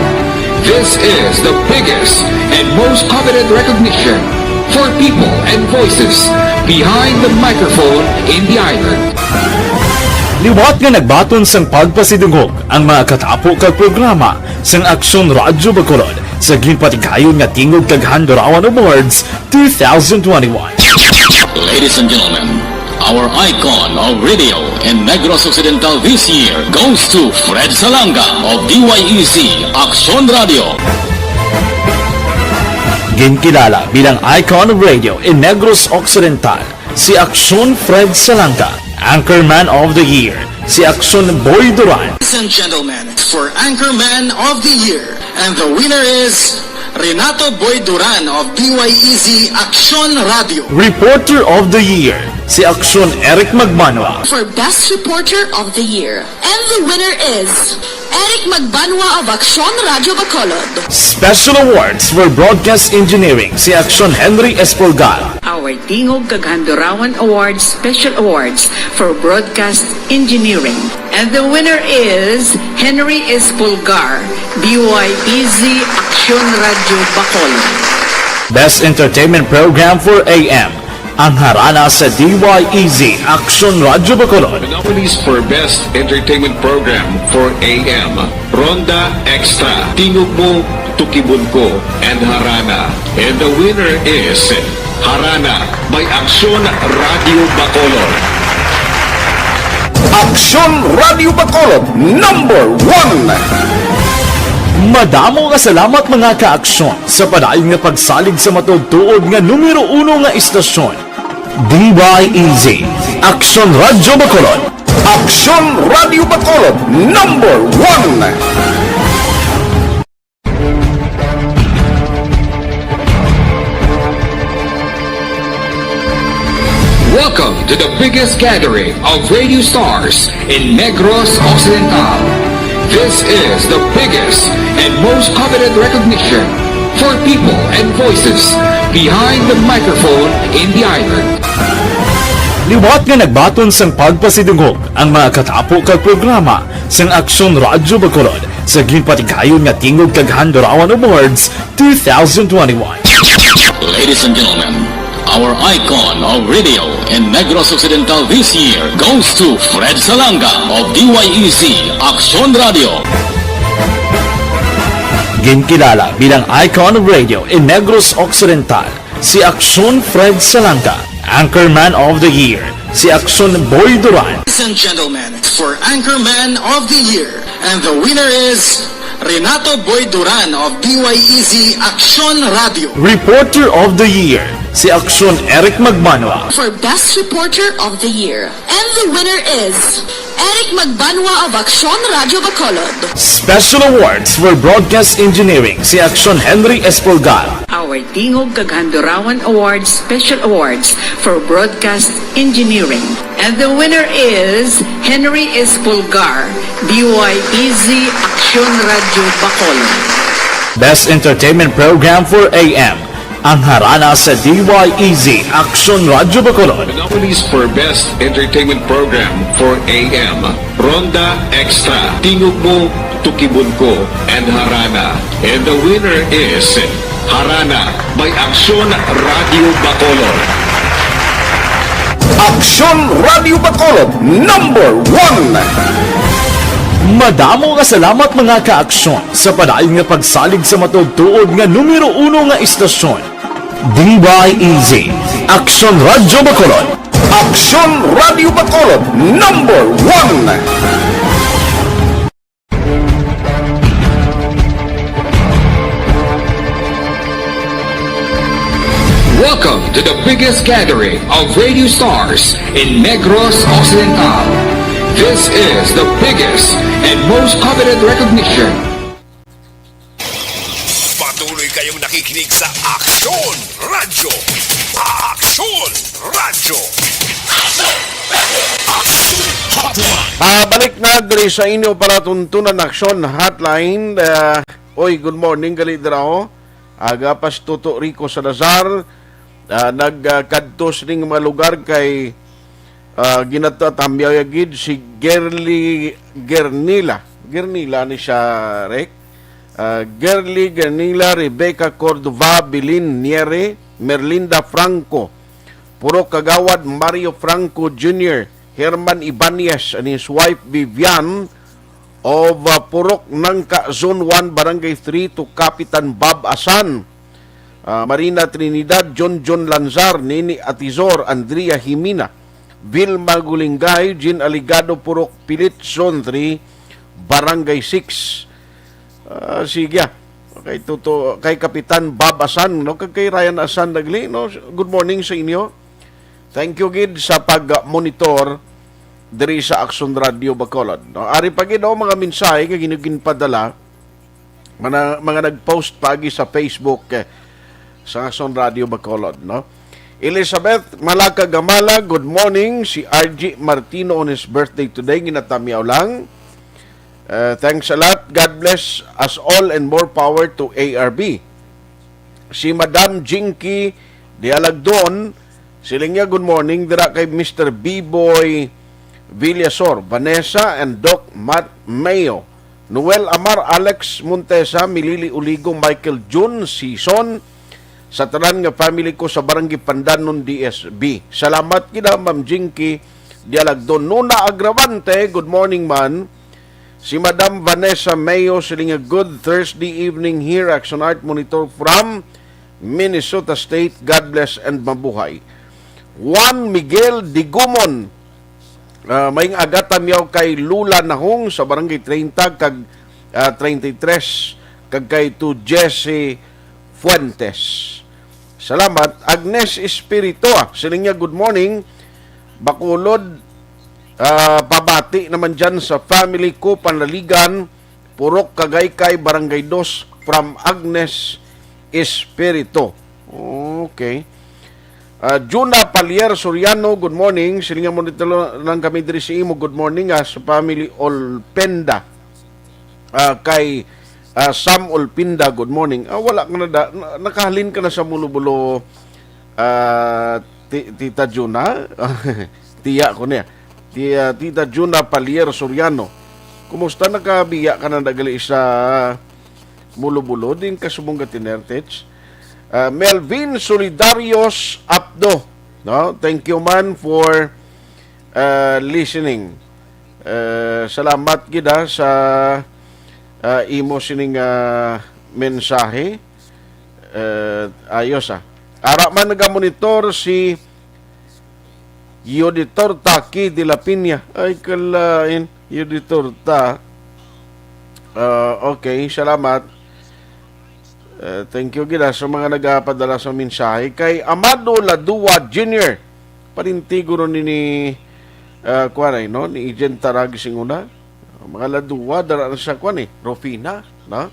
This is the biggest and most coveted recognition for people and voices behind the microphone in the island. Liwat nga nagbaton sang pagpasidungog ang mga katapo kag programa sang Aksyon Radyo Bacolod sa ginpatigayon nga Tingog kag Handurawan Awards two thousand twenty-one. Ladies and gentlemen, our icon of radio in Negros Occidental this year goes to Fred Salanga of D Y E Z Aksyon Radio. Ginkilala bilang icon of radio in Negros Occidental, si Aksyon Fred Salanga. Anchorman of the Year, si Aksyon Boy Duran. Ladies and gentlemen, for Anchorman of the Year, and the winner is Renato Boy Duran of D Y E Z Aksyon Radio. Reporter of the Year, si Aksyon Eric Magmanwa. For Best Reporter of the Year, and the winner is Eric Magbanwa of Aksyon Radyo Bacolod. Special Awards for Broadcast Engineering, si Aksyon Henry Espolgar. Our Tingog kag Handurawan Awards Special Awards for Broadcast Engineering. And the winner is Henry Espolgar, D Y E Z Aksyon Radyo Bacolod. Best Entertainment Program for A M, ang harana sa D Y E Z Aksyon Radyo Bacolod. The nominees for Best Entertainment Program for A M, Ronda Extra, Tingog Mo, Tukibon Ko, and Harana. And the winner is Harana by Aksyon Radyo Bacolod. Aksyon Radyo Bacolod, number one. Madamo nga salamat, mga ka-aksyon, sa padayon nga pagsalig sa matuod-tuod nga numero uno nga istasyon. D Y E Z, Aksyon Radyo Bacolod. Aksyon Radyo Bacolod, number one. Welcome to the biggest gathering of radio stars in Negros Occidental. This is the biggest and most coveted recognition for people and voices behind the microphone in the island. Liwat nga nagbaton sang pagpasidungog ang mga katapo kag programa sang Aksyon Radyo Bacolod sa ginpatigayon nga Tingog kag Handurawan Awards two thousand twenty-one. Ladies and gentlemen, our icon of radio in Negros Occidental this year goes to Fred Salanga of D Y E Z Aksyon Radio. Ginkilala bilang icon of radio in Negros Occidental, si Aksyon Fred Salanga. Anchorman of the Year, si Aksyon Boy Duran. Ladies and gentlemen, for Anchorman of the Year, And the winner is Renato Boy Duran of D Y E Z Aksyon Radio. Reporter of the Year, si Aksyon Eric Magbanwa. For Best Reporter of the Year. And the winner is Eric Magbanwa of Aksyon Radio Bacolod. Special Awards for Broadcast Engineering, si Aksyon Henry Espolgar. Our Tingog kag Handurawan Awards Special Awards for Broadcast Engineering. And the winner is Henry Espolgar, D Y E Z Aksyon Radio Bacolod. Best Entertainment Program for A M, ang Harana sa D Y E Z Aksyon Radio Bacolod. The nominees for Best Entertainment Program for A M, Ronda Extra, Tingog Mo, Tukibon Ko, and Harana. And the winner is Harana by Aksyon Radio Bacolod. Aksyon Radio Bacolod, number one. Madamo nga salamat, mga ka-aksyon, sa padayon nga pagsalig sa matuod-tuod nga numero uno nga istasyon, D Y E Z, Aksyon Radio Bacolod. Aksyon Radio Bacolod, number one. Welcome to the biggest gathering of radio stars in Negros Occidental. This is the biggest and most coveted recognition. Patuloy kayong nakikinig sa Aksyon Radyo. Aksyon Radyo. Aksyon Hotline. Ah, balik na diri sa inyo palatuntunan, Aksyon Hotline. Ah, oy, good morning, gali dira, oh. Aga pa si Toto Rico Salazar, ah, nagkadto sining mga lugar kay, ah, ginatatamyaw gid si Gerly Gernila. Gernila ni siya, Rick. Ah, Gerly Gernila, Rebecca Cordova, Bilin Niere, Merlinda Franco, Purok Kagawad Mario Franco Junior, Herman Ibanez and his wife Vivian of, uh, Purok Nangka, Zone one, Barangay three, to Kapitan Bob Asan, uh, Marina Trinidad, John John Lanzar, Nini Atizor, Andrea Jimena, Vilma Gulingay, Jean Aligado, Purok Pilit, Zone three, Barangay six. Ah, sige, ah. Kay Toto, kay Kapitan Bob Asan, no? Kag kay Ryan Asan Dagli, no? Good morning sa inyo. Thank you gid sa pag-monitor diri sa Aksyon Radio Bacolod, no? Ari pa gid, oh, mga mensahe nga gin-, ginpadala, mga, mga nag-post pa agi sa Facebook, eh, sa Aksyon Radio Bacolod, no? Elizabeth Malaka Gamala, good morning. Si R G Martino on his birthday today, ginatamyaw lang. Uh, thanks a lot. God bless us all and more power to A R B. Si Madam Jinky Dialagdon, siling niya, "Good morning dira kay Mister B-Boy Villasor, Vanessa, and Doc Matt Mayo, Noel Amar, Alex Montesa, Milili Uligo, Michael Jun Sison, sa tanan nga family ko sa Barangay Pandanon, D S B." Salamat gid, Ma'am Jinky Dialagdon. Nuna Agravante, good morning, man. Si Madam Vanessa Mayo, siling niya, "Good Thursday evening here, Action Art Monitor from Minnesota State. God bless and mabuhay." Juan Miguel Digumon, ah, may nga agata miyaw kay Lula Nahong sa Barangay treinta kag, ah, treinta y tres, kag kay to Jesse Fuentes. Salamat. Agnes Espiritu, ah, siling niya, "Good morning, Bacolod. Ah, pabati naman dyan sa family ko, Panaligan, Purok Kagaykay, Barangay Dos, from Agnes Espiritu." Okay. Ah, Juna Palier Soriano, "Good morning. Siling nga, monitor lang kami diri sa imo. Good morning, ah, sa family Olpenda." Ah, kay, ah, Sam Olpinda, good morning. Ah, wala ka na da, na- nakahalin ka na sa Mulo-Bulo, ah, ti-, Tita Juna? Tiya ko niya. Ti-, ah, Tita Juna Palier Soriano. Kumusta, nakabiya ka na nagali sa Mulo-Bulo? Din ka subong ga tinertich. Ah, Melvin Solidarios Apdo, no? Thank you, man, for, ah, listening. Eh, salamat gid, ah, sa, ah, imo sining, ah, mensahe. Eh, ayos, ah. Ara man nagamonitor si Yoditor Taki de la Piña. Ay, kalain, Yoditor Ta. Ah, okay, salamat. Eh, thank you gid, ah, sa mga nagapadala sa mensahe. Kay Amado Ladua Junior, parinti guro ni, ni, ah, kuwan ay, no? Ni Agent Tarag Singuna. Mga Ladua, dara na sa kuwan eh, Rufina, no?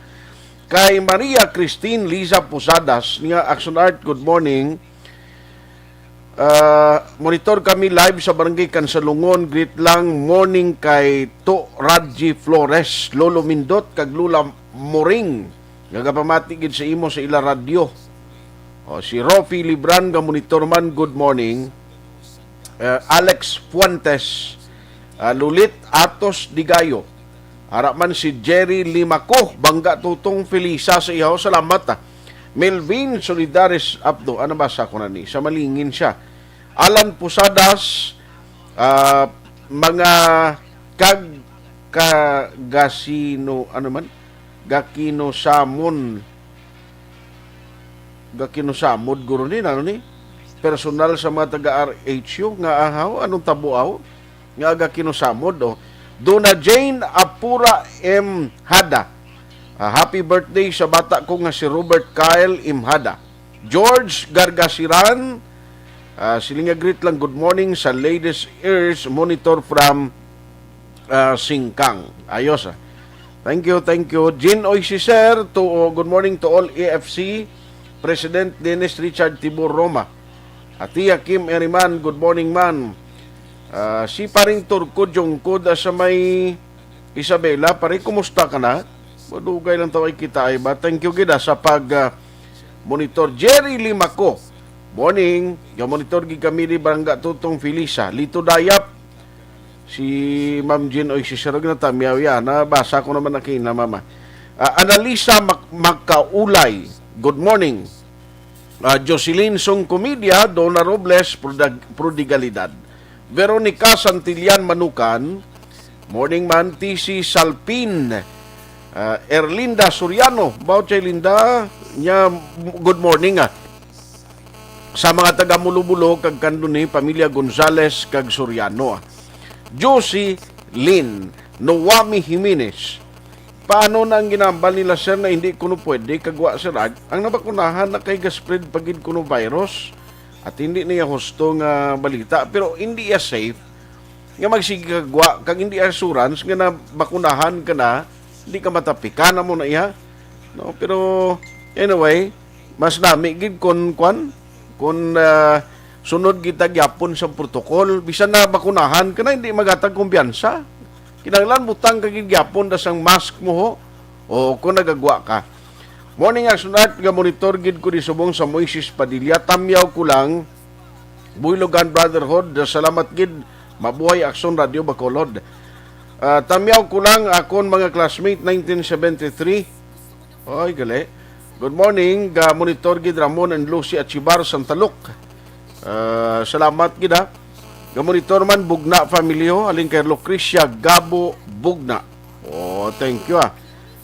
Kay Maria Christine Liza Posadas, nga Action Art, good morning. Ah, monitor kami live sa Barangay Kansalungon. Greet lang, morning kay To Radji Flores, Lolo Mindot, kag Lula Moring. Nagapamati gid sa imo sa ila radyo. O, si Rofi Libran nga monitor man, good morning. Ah, Alex Fuentes, ah, Lulit Atos Digayo. Ara man si Jerry Limaco, Bangga Tutong Felisa sa ihaw. Salamat, ah. Melvin Solidares Abdo, ano ba sa ko na ni? Sa Malingin siya. Alan Posadas, ah, mga kag-, kagasino, ano man? Gakinosamon. Gakinusamod guro ni, ano ni? Personal sa mga taga R H U nga ahaw, anong tabuaw? Nga gakinusamod, oh. Duna Jane Apura M Hada. Ah, happy birthday sa bata ko nga si Robert Kyle M Hada. George Gargasiran, ah, siling nga greet lang, good morning sa Ladies Ears Monitor from, ah, Singkang. Ayos, ah. Thank you, thank you. Jean Oy Cicer, to, good morning to all A F C. President Dennis Richard Tibor Roma. Atiya Kim Eriman, good morning, man. Ah, si Paring Turco Jungkod, ah, sa may Isabela, pare, kumusta ka na? Madugay lang taw ay kita ay ba? Thank you gid, ah, sa pag, ah, monitor. Jerry Limaco, morning. Ga-monitor gid kami ni Barangga Tutong Felisa. Lito Dayap, si Ma'am Jean Oy Cicer, natamyaw yan. Nabasa ko naman na kina, mama. Ah, Analisa Mac-, Macaulay, good morning. Ah, Jocelyn Song Comedia, Donna Robles, Prodag-, Prodigalidad. Veronica Santillan Manukan, morning man. T C Salpin, ah, Erlinda Soriano, about kay Linda, nya, good morning, ah. Sa mga taga Mulo-Bulo kag Candoni, pamilya Gonzales kag Soriano, ah. Josie Lin, Noami Jimenez, paano na ang ginambal nila, sir, na hindi kuno pwede kagwa, sir, ag-, ang nabakunahan na kay ga-spread pa gid kuno virus? At hindi niya husto nga balita, pero hindi iya safe nga magsige kagwa kag hindi assurance nga nabakunahan ka na, hindi ka matapikan amo na iya. No, pero anyway, mas nami gid kon kwan, kon, ah, sunod kita gyapon sa protocol, bisan na bakunahan ka na, hindi magatag kumpiyansa. Kinahanglan butang ka gid gyapon da sang mask mo, ho, o kung nagagwa ka. Morning, Action Art, nga monitor gid ko di subong sa Moises Padilla. Tamyaw ko lang, Buylogan Brotherhood, salamat gid. Mabuhay Action Radio Bacolod. Ah, tamyaw ko lang akon mga classmate, nineteen seventy-three. Oy, gali. Good morning, ga monitor gid Ramon and Lucy Achibar, Santa Luc. Ah, salamat gid, ha. Ga monitor man, Bugna family, ho, aling kay Lucrecia Gabo Bugna. Oh, thank you, ah.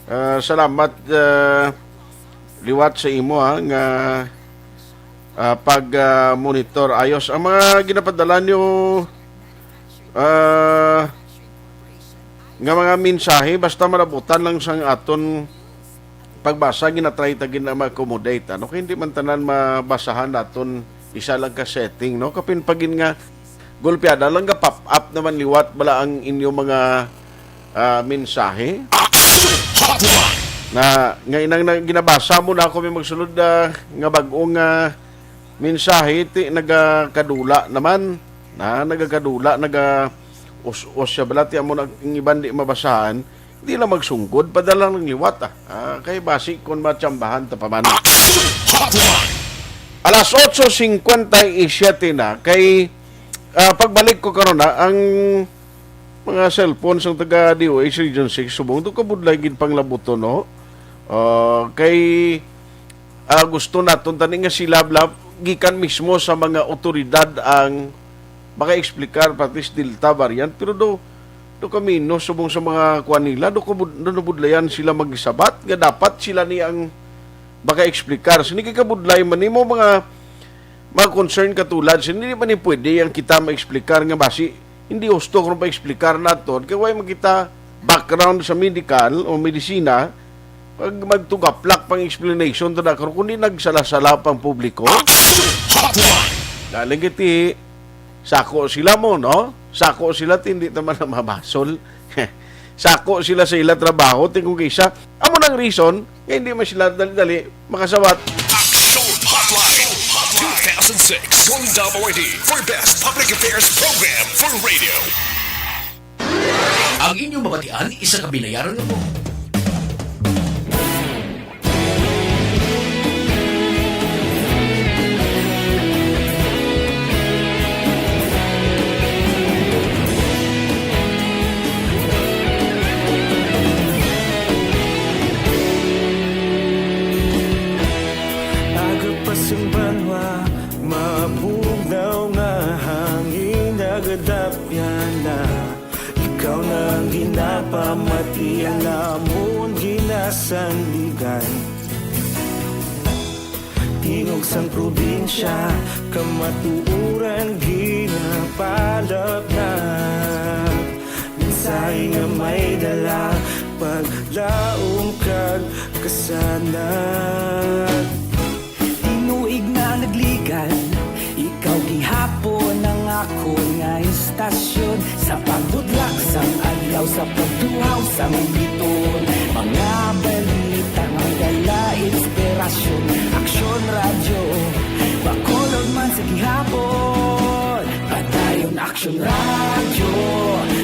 Ah, salamat, ah, liwat sa imo, ha, nga, ah, pag, ah, monitor. Ayos ang mga ginapadala niyo, ah, nga mga mensahe, basta malabutan lang sang aton pagbasa, ginatry ta gid na ma-accommodate, ano? Kay hindi man tanan mabasahan naton isa lang ka setting, no? Kapin pagin nga gulpiada lang, ga pop up naman liwat bala ang inyo mga, ah, mensahe. Na, nga inang na, ginabasa mo na ako may magsulod, ah, nga bag-ong, ah, mensahe, ti nagakadula naman. Na, nagakadula, naga us-us siya bala, ti amo na ang iban di mabasahan. Di lang magsunggod, padala lang liwat, ah. Ah, kay basi kon matsambahan ta pa man. Alas otso cincuenta y siete na, kay, ah, pagbalik ko karon na, ang mga cellphone sang taga D O H Region six subong, do kabudlay gid panglabuton, no? Ah, kay, ah, gusto naton tani nga sila bla-, gikan mismo sa mga otoridad ang maka-explicar pati sa Delta variant, pero do, do kamino subong sa mga kuan nila, do kabud-, do nabudlayan sila magsabat nga dapat sila ni ang maka-explicar. Sini kay kabudlay man nimo mga, mga concern katulad, sini di man ni pwede ang kita ma-explicar nga basi hindi husto kung pa-explicar naton kay way man kita background sa medical o medisina, pag magtugaplak pang explanation to na karon, kundi nagsala-sala pang publiko. Action Hotline! Galing iti, sako sila mo, no? Sako sila, ti hindi naman na mabasol. Sako sila sa ila trabaho, ti kung kisa. Amo nang reason, nga hindi man sila dali-dali makasawat. Action Hotline two thousand six, one W I D for Best Public Affairs Program for Radio. Ang inyong mabatian, isa ka binayaran nga mo. Aga pa sing banwa, mabugnaw nga hangin, nagadapyan na. Ikaw na ang ginapamati, ang amon ginasandigan. Tingog sang probinsya, kamatuoran ginapalapnap. Mensahe nga may dala, paglaom kag kasanag. Tinuig na nagligan, ikaw gihapon ang akon nga istasyon. Sa pagbudlak sang adlaw, sa pagtuhaw sang bituon, mga balita nga dala inspirasyon. Aksyon Radyo, Bacolod man sa gihapon. Padayon Aksyon Radyo,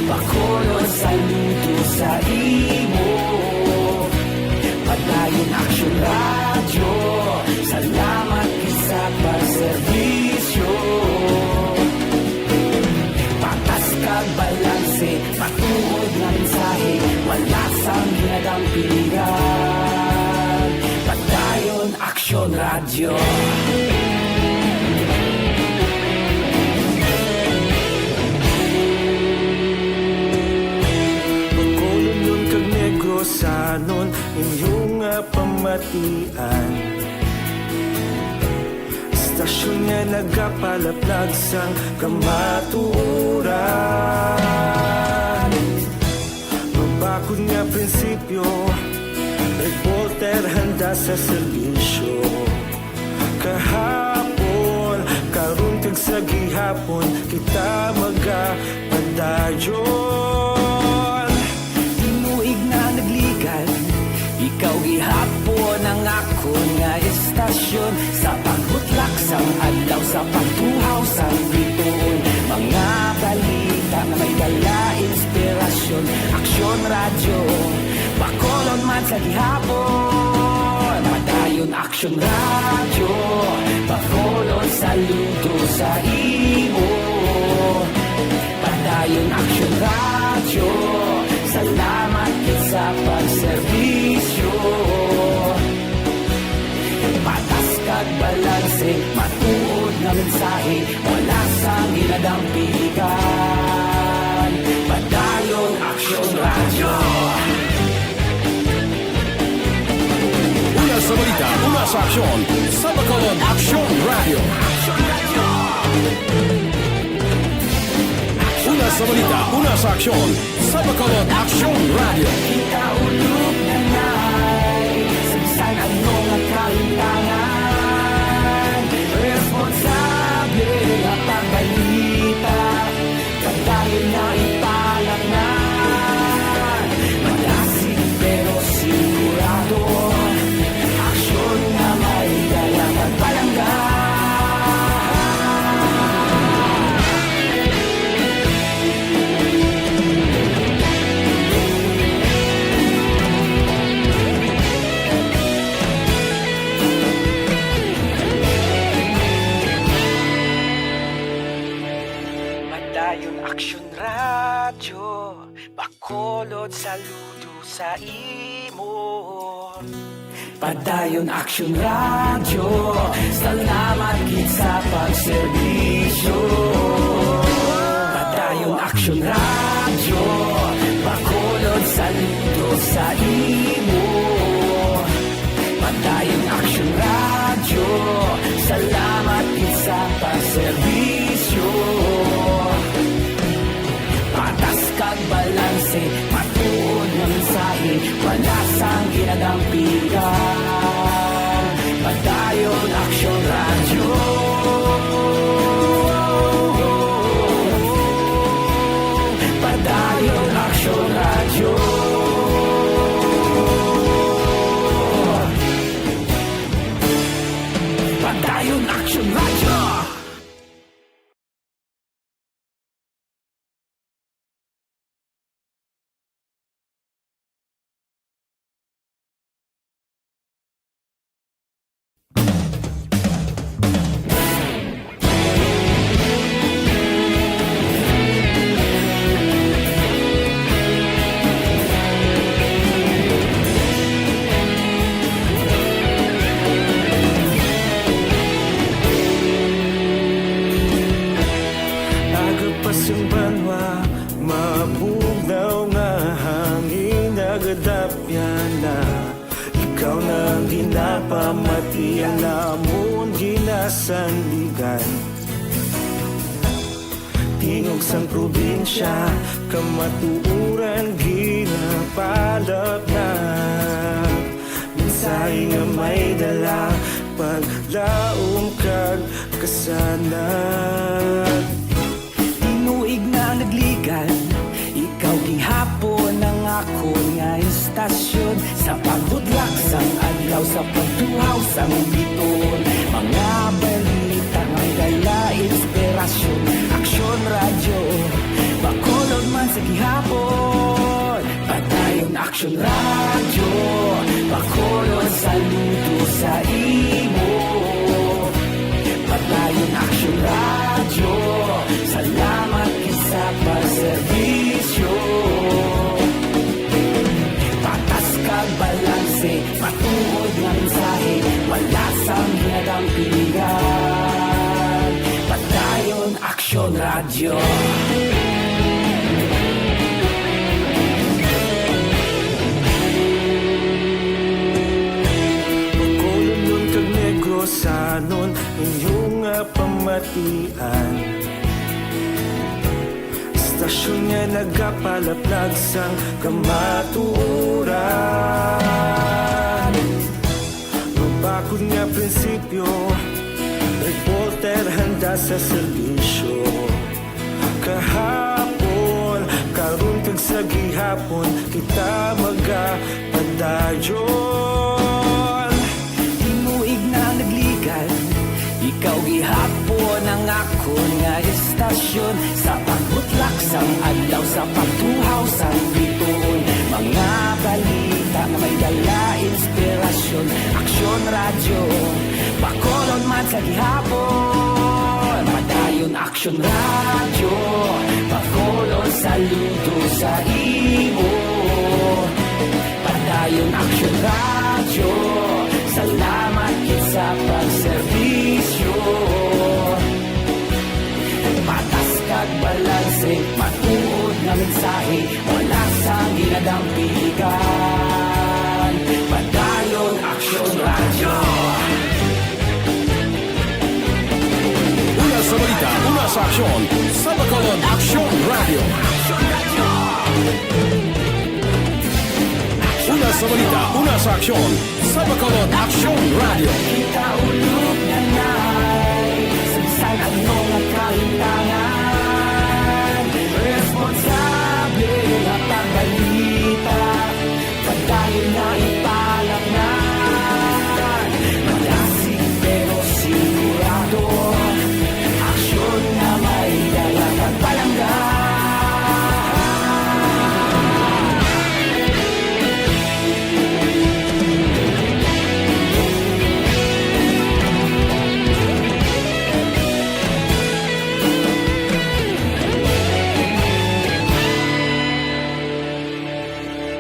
Bacolod, saludo sa imo. Padayon Aksyon Radyo, salamat gid sa pagserbisyo. Patas kag balanse, matuod nga mensahe, wala sang ginadampigan. Padayon Aksyon Radyo. Bacolodnon kag Negrosanon, inyo nga pamatian. Istasyon nga nagapalaplag sang kamatuoran. Mabakod nga prinsipyo, reporter handa sa serbisyo. Kahapon, karon kag sa gihapon, kita magapadayon. Tinuig na nagligan, ikaw gihapon ang akon nga istasyon. Sa pagbutlak sang adlaw, sa pagtuhaw sang bituon, mga balita nga may dala inspirasyon. Aksyon Radyo, Bacolod man sa gihapon. Padayon Aksyon Radyo, Bacolod, saludo sa imo. Padayon Aksyon Radyo, salamat gid sa pagserbisyo. Patas kag balanse, matuod nga mensahe, wala sang ginadampigan. Padayon Aksyon Radyo. Una sa balita, una sa aksyon, sa Bacolod Aksyon Radyo. Una sa balita, una sa aksyon, sa Bacolod Aksyon Radyo. Kita ulog na nay, sa bisan ano nga kahitangan, responsable nga pagbalita. Padayon na ipalaknad, madasig pero sigurado. Aksyon nga may dala kag palangga. Padayon Aksyon Radyo, Bacolod, saludo sa imo. Padayon Aksyon Radyo, salamat gid sa pagserbisyo. Padayon Aksyon Radyo, Bacolod, saludo sa imo. Padayon Aksyon Radyo, salamat gid sa pagserbisyo. Patas kag balanse, matuod Lasang ginadampigan, Padayon Aksyon Radyo. Padayon Aksyon Radyo. Padayon Aksyon Radyo. Aga pa sang banwa, mabugnaw nga hangin nagadapyan na. Ikaw na ang ginapamati, ang namon ginasandigan. Tingog sang probinsya, kamatuoran ginapalapnag. Mensahe nga may dala, paglaom kag kasanag. Tinuig na nagligan, ikaw gihapon ang akon nga istasyon. Sa pagbutlak sang adlaw, sa pagtuhaw sang biton, mga balita nga may dala inspirasyon. Aksyon Radyo, Bacolod man sa gihapon. Padayon Aksyon Radyo, Bacolod, saludo sa imo. Padayon Aksyon Radyo, salamat gid sa pagserbisyo. Patas kag balanse, matuod nga mensahe, wala sang ginadampigan. Padayon Aksyon Radyo. Bacolodnon kag Negrosanon, inyo nga pamatian. Istasyon nga nagapalaplag sang kamatuoran. Mabakod nga prinsipyo, reporter handa sa serbisyo. Kahapon, karon kag sa gihapon, kita magapadayon. Tinuig na nagligan, ikaw gihapon ang akon nga istasyon. Sa pagbutlak sang adlaw, sa pagtuhaw sang bituon, mga balita nga may dala inspirasyon. Aksyon Radyo, Bacolod man sa gihapon. Padayon Aksyon Radyo, Bacolod, saludo sa imo. Padayon Aksyon Radyo, salamat gid sa pagserbisyo. Patas kag balanse, matuod nga mensahe, wala sang ginadampigan. Padayon Aksyon Radyo. Una sa balita, una sa aksyon, sa Bacolod Aksyon Radyo. Una sa balita, una sa aksyon, sa Bacolod Aksyon Radyo. Kita ulog na nay, sa bisan ano nga kahintangan, responsable nga pagbalita. Padayon na ipalapnan, malasig pero sigurado. Aksyon nga may dala kag palangga.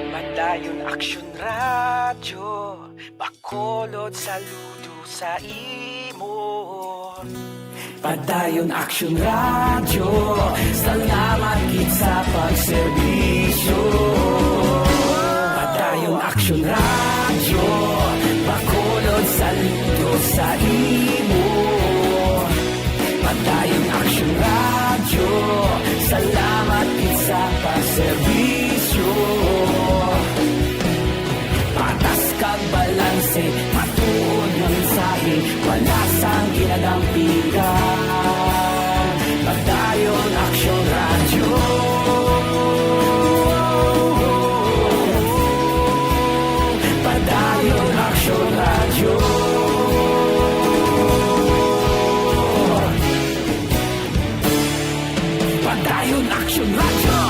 Padayon Aksyon Radyo, Bacolod, saludo sa imo. Padayon Aksyon Radyo, salamat gid sa pagserbisyo. Padayon Aksyon Radyo, Bacolod, saludo sa imo. Padayon Aksyon Radyo, salamat gid sa pagserbisyo. Palasang ginadampigan, Padayon Aksyon Radyo. Padayon Aksyon Radyo. Padayon Aksyon Radyo.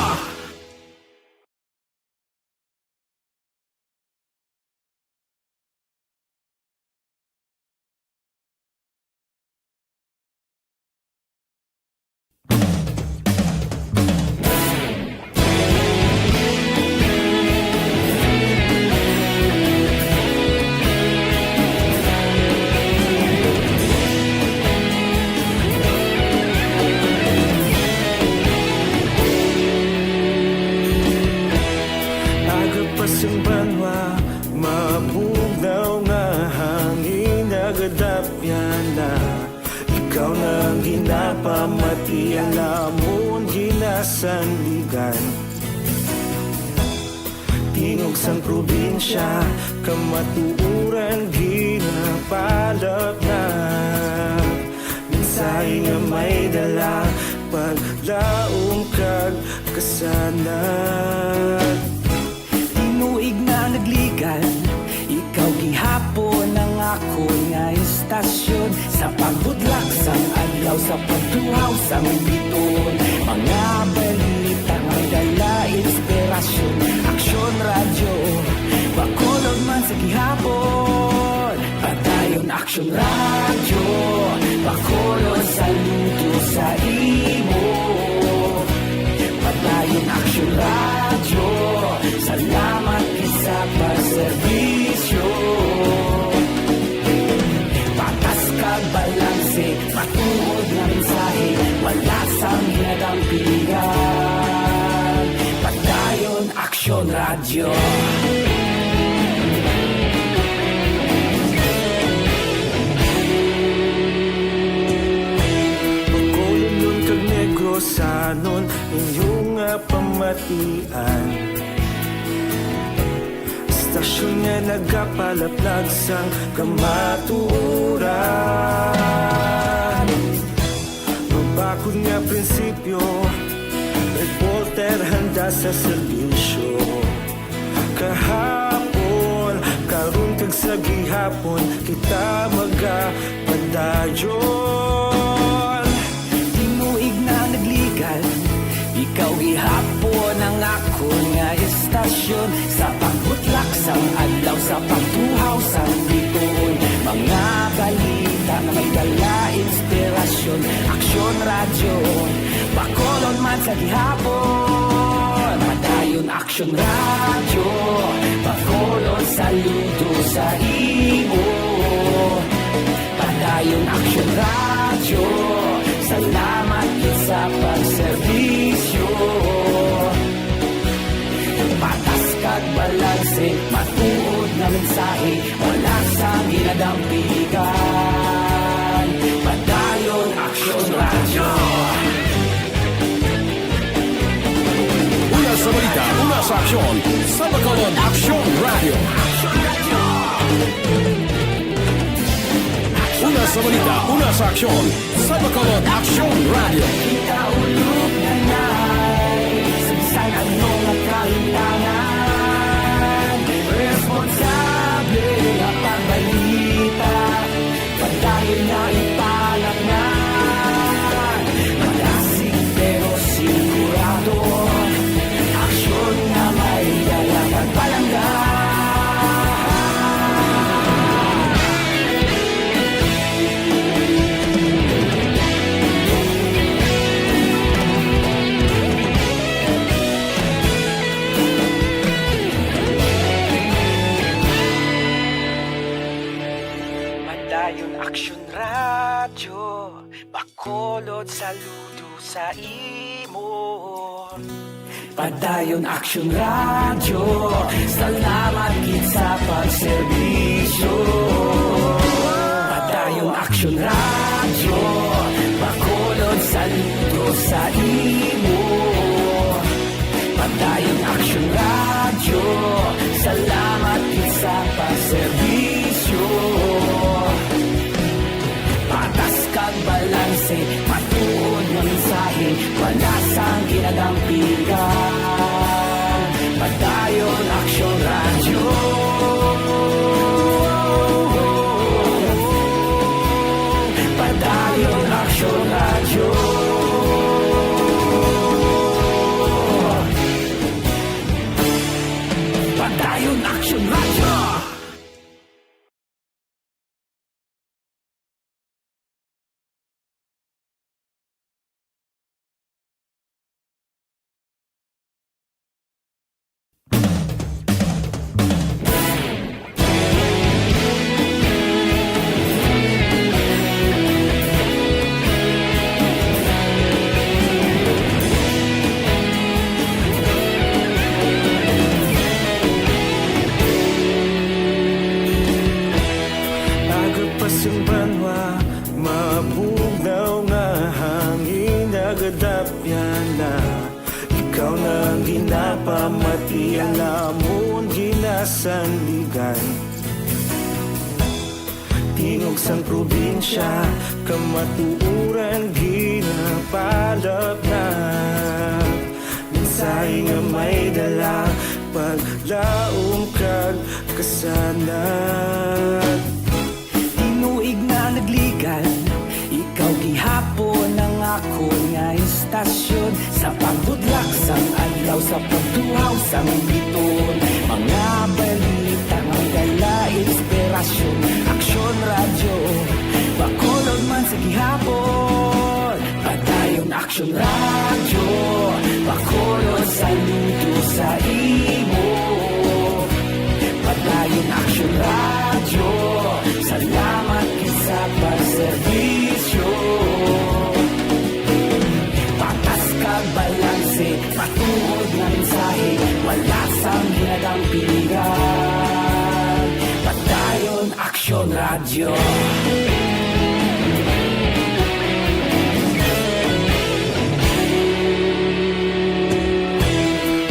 Aga pa sing banwa, mabugnaw nga hangin nagadapyan na. Ikaw na ang ginapamati, ang amon ginasandigan. Tingog sang probinsya, kamatuoran ginapalatnat. Mensahe nga may dala, paglaom kag kasanag. Tinuig na nagligan, ikaw gihapon ang akon nga istasyon. Sa pagbudlak sang adlaw, sa pagtuhaw sang bituon, mga balita may dala inspirasyon. Aksyon Radyo, Bacolod man sa gihapon. Padayon Aksyon Radyo, Bacolod, saludo sa imo. Padayon Aksyon Radyo, salamat gid sa pagserbisyo. Patas kag balanse, matuod nga mensahe, wala sang ginadampigan. Padayon Aksyon Radyo. Bacolodnon kag Negrosanon, inyo nga pamatian. Istasyon nga nagapalaplag sang kamatuoran. Mabakod nga prinsipyo, reporter handa sa serbisyo. Kahapon, karon kag sa gihapon, kita magapadayon. Tinuig na nagligan, ikaw gihapon ang akon nga istasyon. Sa pagbutlak sang adlaw, sa pagtuhaw sang bituon, mga balita nga may dala inspirasyon. Aksyon Radyo, Bacolod man sa gihapon. Padayon Aksyon Radyo, Bacolod, saludo sa imo. Padayon Aksyon Radyo, salamat gid sa pagserbisyo. Patas kag balanse, matuod nga mensahe, wala sang ginadampigan. Padayon Aksyon Radyo. Una sa balita, una sa aksyon, sa Bacolod Aksyon Radyo. Una sa balita, una sa aksyon, sa Bacolod Aksyon Radyo. Kita ulog na nay, sa bisan ano nga kahimtangan, responsable nga pagbalita. Padayon na ipalatngan, madasig pero sigurado. Aksyon nga may dala kag palangga. Padayon Aksyon Radyo, Bacolod, saludo sa imo. Padayon Aksyon Radyo, salamat gid sa pagserbisyo. Padayon Aksyon Radyo, Bacolod, saludo sa imo. Padayon Aksyon Radyo, salamat gid sa pagserbisyo. Pamati ang amon ginasandigan. Tingog sang probinsya, kamatuoran ginapalapnag. Mensahe nga may dala, paglaom kag kasanag. Tinuig na nagligad, ikaw gihapon ang akon nga istasyon. Sa pagbudlak sang adlaw, sa pagtuhaw sang biton, mga balita nga may dala inspirasyon. Aksyon Radyo, Bacolod man sa gihapon. Padayon Aksyon Radyo, Bacolod, saludo sa imo. Padayon Aksyon Radyo, salamat gid sa pagserbisyo. Patas kag balanse, matuod nga mensahe, wala sang ginadampigan. Padayon Aksyon Radyo.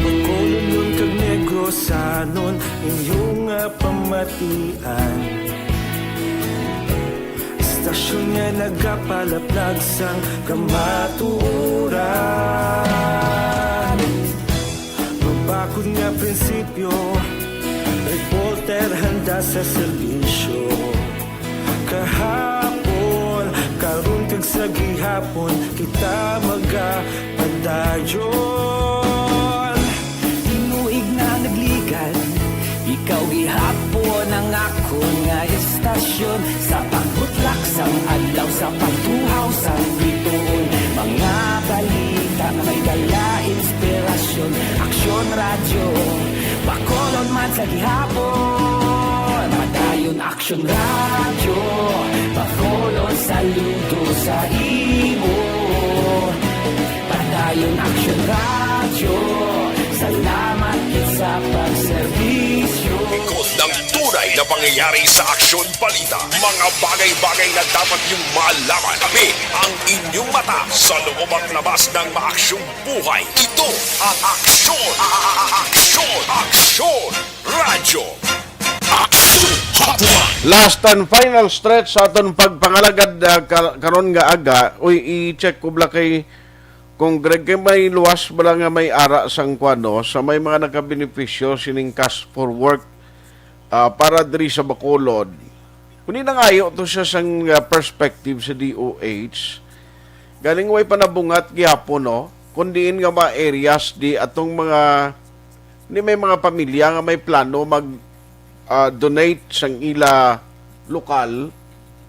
Bacolod kag Negrosanon, inyo nga pamatian. Istasyon nga nagapalaplag sang kamatuoran. Mabakod nga prinsipyo, reporter handa sa serbisyo. Kahapon, karon kag sa gihapon, kita magapadayon. Tinuig na nagligad, ikaw gihapon ang akon nga istasyon. Sa pagbutlak sang adlaw, sa pagtuhaw sang bituon, mga balita nga may dala inspirasyon. Aksyon Radyo, Bacolod man sa gihapon. Padayon Aksyon Radyo, Bacolod, saludo sa imo. Padayon Aksyon Radyo, salamat gid sa pagserbisyo. Ikot ng tunay na pangyayari sa aksyon balita. Mga bagay-bagay na dapat niyong malaman. Kami ang inyong mata sa loob at labas ng maaksyong buhay. Ito ang Aksyon, a-, a-, a-, Aksyon, Aksyon Radyo. Aksyon Hotline. Last and final stretch sa aton pagpangalagad, ah, ka-, karon nga aga. Uy, i-check ko bala kay Kong Greg, kay may luwas bala nga may ara sang kuan, no, sa may mga nakabenepisyo sining Cash for Work, ah, para diri sa Bacolod. Kundi nangayo to siya sang, ah, perspective sa D O H. Galing way pa nabungat gihapon, no? Kung diin nga mga areas di atong mga, ni may mga pamilya nga may plano mag, ah, donate sang ila lokal,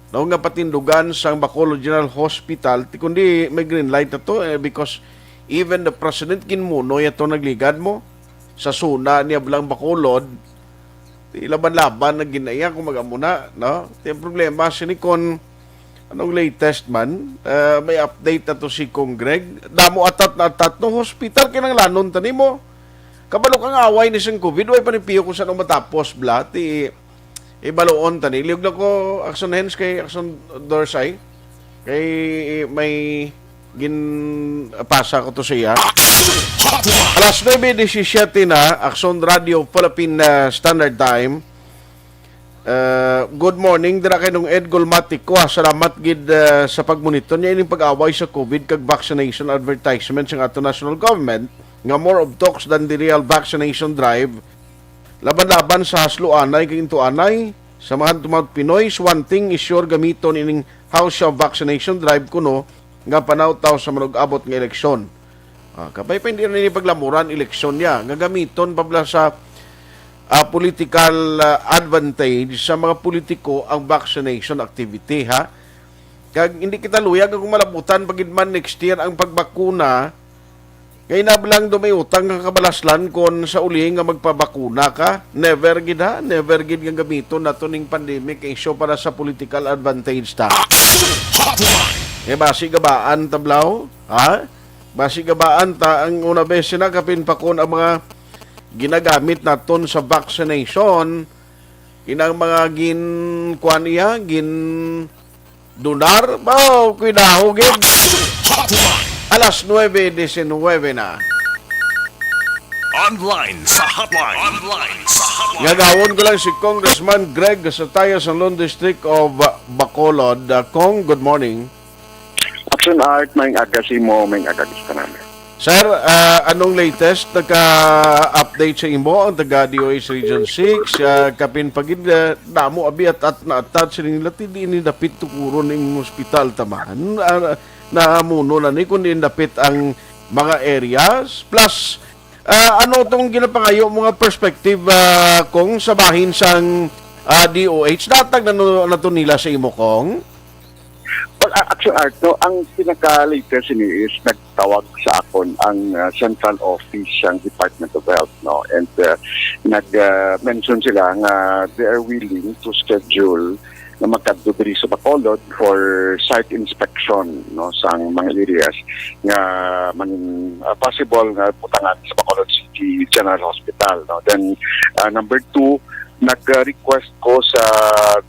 no, nga patindugan sang Bacolod General Hospital, ti kundi may green light na to, eh, because even the president ginmunoy ato nagligad mo sa suna niya bala ang Bacolod, ti laban-laban na ginaiya kung mag-amo na, no? Ti ang problema sini kon anong latest man, eh, may update na to si Kong Greg. Damo atat na atat, no? Hospital kinahanglanon ta nimo. Kabalo ka nga away ni sang COVID, way pa ni piyo kung saan matapos, bla. Ti, ibaluon ta ni. Liog lang ko, Action Hands kay Action Dorsay. Kay may ginpasa ko to sa iya. Action Hotline. Alas nuebe disisiete na, Action Radio, Philippine, uh, Standard Time. Uh, good morning, dira kay Nong Ed Golmatico, ah. Salamat gid, uh, sa pagmonitor niya ining pag-away sa COVID kag vaccination advertisement sa ato national government nga more of talks than the real vaccination drive. Laban-laban sa hasluanay kag intuanay sa mga hantumaw Pinoy, one thing is sure, gamiton ining How Siya Vaccination Drive kuno nga panawtaw sa manug-abot nga eleksyon. Ah, kabay pa hindi na ini paglamuran eleksyon niya nga gamiton pa bala sa, ah, political, ah, advantage sa mga politiko ang vaccination activity, ha? Kag hindi kita luyag kung malabutan pa gid man next year ang pagbakuna. Kay na lang do may utang nga kabalaslan kon sa uli nga magpabakuna ka. Never gid, ha? Never gid nga gamiton nato ning pandemic issue para sa political advantage ta. Action Hotline. Kay basi gabaan tablaw, ha? Basi gabaan ta ang una beses na kapin pa kon ang mga ginagamit naton sa vaccination, inang mga gin, kuan iya, gin donar, ba, o kuidaho gid. Action Hotline. Alas nuebe diecinuebe na. Online sa hotline. Online sa hotline. Ngagawon ko lang si Congressman Greg Gasataya sa Lone District of, uh, Bacolod. Uh, Cong, good morning. Action Art, may aga sa imo, may aga sa tanan. Sir, uh, anong latest? Nagka-update sa imo ang taga D O H Region six? Uh, kapin pagid, uh, damo abi at, at na-attach sa nila, ti di ni dapit tukuron ning hospital taman. Uh, namuno na ni kung di dapit ang mga areas. Plus, ah, ano tong ginapangayo mo nga perspective, ah, Cong, sa bahin sang, ah, D O H? Datag na no-, na to nila sa imo, Cong? Well, a-, Action Art, no, ang pinaka-latest ini is nagtawag sa akon ang, ah, central office sang Department of Health, no, and, ah, nag, ah, mention sila nga they are willing to schedule nga magkadto diri sa Bacolod for site inspection, no, sang mga areas nga man, ah, possible nga butangan sa Bacolod City General Hospital, no. Then, ah, number two, nag-request ko sa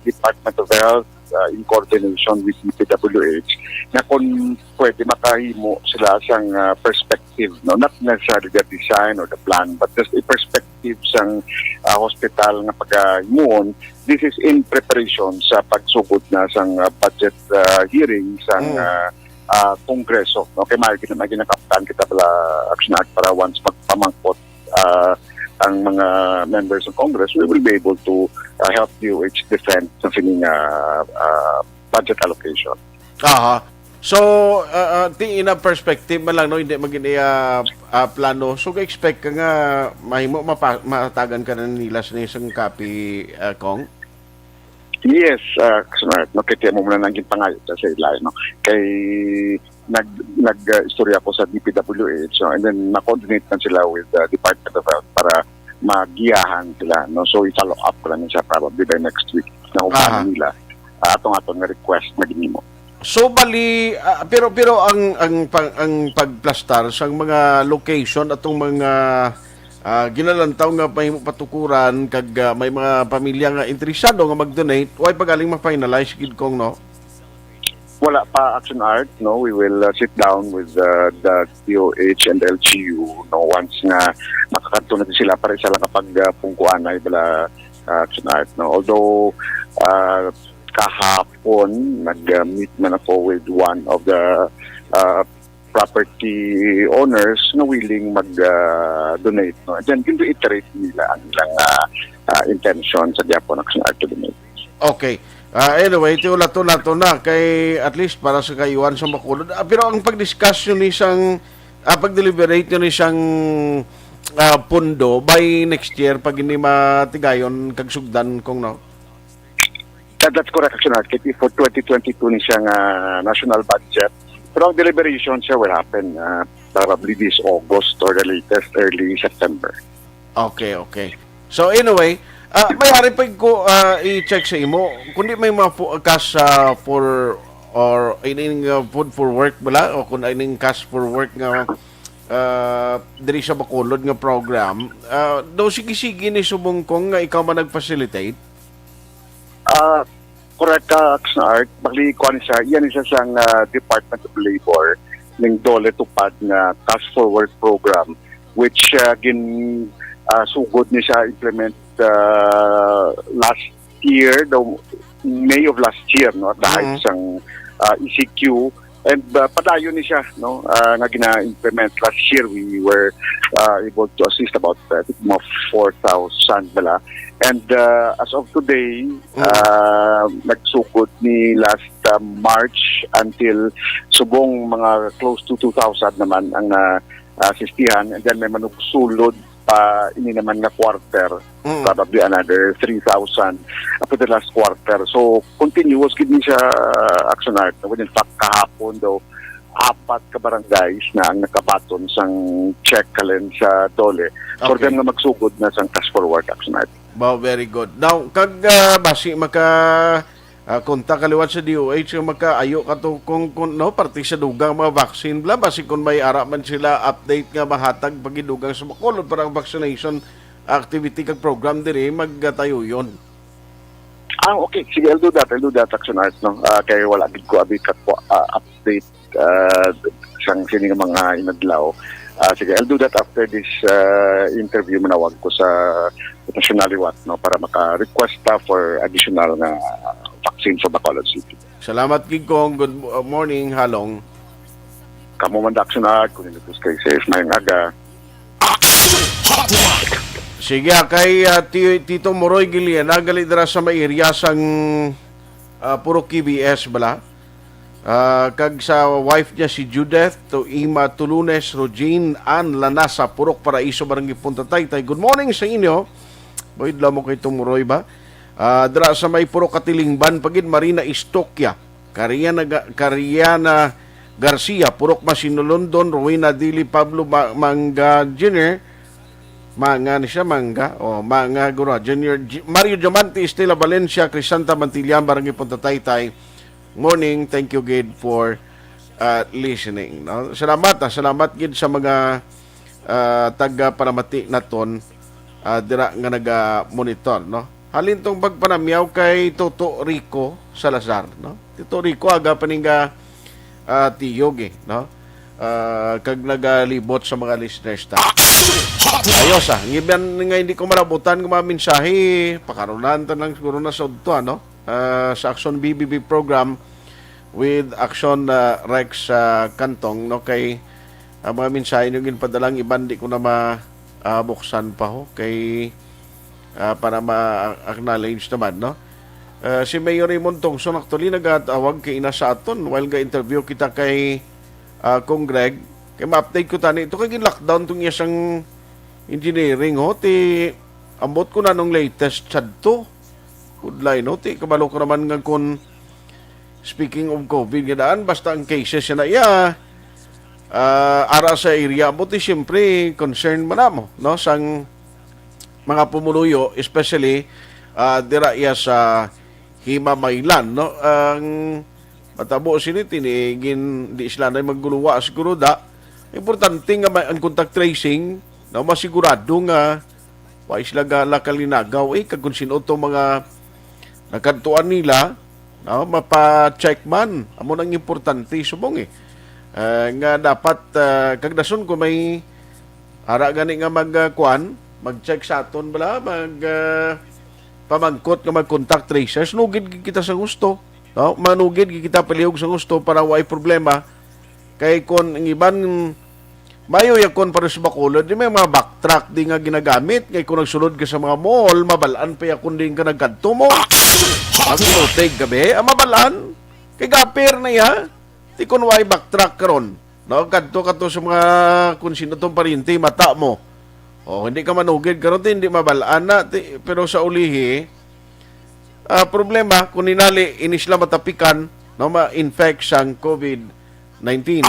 Department of Health, ah, in coordination with D P W H, na kung pwede makahimo sila sang, ah, perspective, no, not necessarily the design or the plan, but just a perspective sang, ah, hospital nga pagahimuon. This is in preparation sa pagsugod na sang, ah, budget, ah, hearing sang, Mm. ah, ah, Kongreso, no? Kay may gina-, may ginakaptan kita bala, Action Art, para once magpamangkot, ah, ang mga members ng Congress, we will be able to, ah, help D O H defend sa sining, ah, ah, budget allocation. Aha. So, ah, ah, ti in a perspective man lang, no, hindi magin iya, ah, plano. So, ga-expect ka nga mahimo mapa-, mahatagan ka na nila sa isang copy, ah, Cong? Yes, ah, Action Art, no, kay tiyan mo muna nang ginpangayo sa ila, no. Kay nag-, nag, ah, istorya ko sa D P W H, no, and then na-coordinate na sila with the Department of Health para magiyahan sila, no. So, i-follow up ko lang siya probably by next week na kung Aha. paano nila, ah, atong aton nga request na ginimo. So, bali, ah, pero, pero ang, ang pag, ang pagplastar sang mga location atong mga, ah, ginalantaw nga mahimo patukuran kag, ah, may mga pamilya nga interesado nga mag-donate, way pa galing ma-finalize gid, Cong, no? Wala pa, Action Art, no? We will, uh, sit down with, uh, the D O H and L G U, no? Once nga makakadto na sila para isa lang kapag, uh, pungkuanay bala, uh, Action Art, no? Although, uh, kahapon, nag-, uh, meet man ako with one of the, uh, property owners na willing mag, uh, donate, no? And then, gin-reiterate nila ang ilang, uh, uh, intention sa gihapon, Action Art, to donate. Okay. Ah, anyway, ti ulat-ulat na kay at least para sa kaayuhan sa Bacolod. Ah, pero ang pagdiscuss yun ni sang, ah, pag-deliberate yun ni sang, ah, pondo by next year pag hindi matigayon kag sugdan, Cong, no? That, that's correct, Action Art. Kay for twenty twenty-two ni siya nga national budget. Pero ang deliberation siya will happen, ah, probably this August or the latest early September. Okay, okay. So anyway, ah, may ari pa ko, ah, i-check sa imo. Kundi may mga fu-, cash, ah, for, or ining, ah, food for work bala, o kung ining cash for work nga, ah, diri sa Bacolod nga program, ah, daw sige-sige ni subong, Cong, nga ikaw man nag-facilitate? Ah, correct ka, Action Art. Bali, kuwan siya, yan isa sang, ah, Department of Labor, ning DOLE TUPAD nga Cash for Work Program, which, ah, gin, ah, sugod ni siya implement, ah, last year, daw May of last year, no, at the height Mhm. sang, ah, E C Q. And, ah, padayon ni siya, no, ah, nga gina-implement. Last year, we were, ah, able to assist about, I think, mga four thousand bala. And, ah, as of today, Mm. ah, nagsugod ni last, ah, March until subong mga close to two thousand naman ang na, ah, asistihan. And then may manugsulod pa ini naman nga quarter, Mm. probably another three thousand for the last quarter. So, continuous gid ni siya, Action Art. When in fact, kahapon daw, apat ka barangays na ang nakabaton sang check halin sa DOLE. For Okay. them nga magsugod na sang cash for work, Action Art. Wow, very good. Now, kag, ah, basi maka, ah, kontak ka liwat sa D O H nga makaayo ka to kung, kung, no, parte sa dugang mga vaccine bala, basi kung may ara man sila update nga mahatag pagidugang sa Bacolod para ang vaccination activity kag program diri magtayuyon. Ah, okay. Sige, I'll do that. I'll do that, Action Art, no? Ah, kay wala gid ko abi ka, ah, update, ah, sang sini nga mga inadlaw. Ah, sige, I'll do that after this, ah, interview. Manawag ko sa national liwat, no, para maka-request ta for additional nga vaccine for Bacolod City. Salamat, King Kong. Good mo-, uh, morning, Halong. Kamo man, Daxon, ah, kung hindi po, stay safe. Mayong aga. Sige, ah, kay ah, Ti- Tito Moroy Giliana, gali dira sa may area sang ah, puro K B S bala. Ah, kag sa wife niya si Judith, to Ima Tulunes, Rogin, Ann Lanasa, Purok Paraiso, Barangay Punta Taytay. Good morning sa inyo. Boy, adlaw mo kay Tumuroy ba? Ah, dira sa may Purok Katilingban, pagid Marina Istokya, Kariana, Ga- Kariana Garcia, Purok Masino, London, Rowena Dili, Pablo Ma- Mangga Junior, Manga ni siya, Mangga. O, Manga Gura Junior. G- Mario Diamante, Estela Valencia, Crisanta Mantillan, Barangay Punta Taytay. Morning, thank you gid for uh, listening. No? Salamat, ah. Salamat gid sa mga uh, taga-panamati naton uh, dira nga naga-monitor. No? Halin tong pagpanamyaw kay Toto Rico Salazar. No? Toto Rico, aga pa ning ah, tiyog eh, no? Ah, kag nagalibot sa mga listeners ta. Ayos ah, ngiban nga hindi ko malabutan nga mga mensahe, pakarunan ta lang siguro na sa udto, ano? Ah, sa Action B B B program with Action ah, Rex ah, Cantong, no? Kay ang mga mensahe nyo ginpadala ang iban di ko na ma ah, buksan pa ho kay ah, para ma-acknowledge naman, no? Ah, si Mayor Raymond Tongson actually nagatawag kay ina sa aton while ga-interview kita kay ah, Kong Greg. Kay ma-update ko tani ito kay gin-lockdown tong iya sang engineering ho. Ti ambot ko na nung latest sadto. Good line ho. Ti kabalo ko naman nga kung speaking of COVID nga daan, basta ang cases na iya ah, ara sa area mo, ti siyempre concern man namo, no, sang mga pumuluyo, especially ah, dira iya sa Himamaylan, no. Ang matabo sini tini gin di sila na magguluwa siguro da. Importante nga may, ang contact tracing, no, masigurado nga wa sila galakalinaga eh, kag kung sino to mga nakadtuan nila, no, mapa-check man. Amo nang importante subong eh. Ah, nga dapat ah, kag dason ko may ara gani nga mag ah, kuan, mag-check sa aton bala, mag ah, pamangkot nga mag contact tracers, nugid gid kita sa gusto, no? Manugid gid kita palihog sa gusto para way problema. Kay kon ang iban mayo yakon para sa Bacolod, di may mga backtrack di nga ginagamit. Kay kung nagsulod ka sa mga mall, mabalaan pa yakon din ka nagkadto mo. Ang tinutig gabi, ang mabalaan. Kay gapir na iya. Ti kun way backtrack karon, no? Kadto ka to sa mga kung sino tong paryente, mata mo. O, hindi ka manugid karon, ti hindi mabalaan na. Ti, pero sa ulihi, ah, problema, kung ninali, ini sila matapikan, no, ma-infect sang COVID nineteen.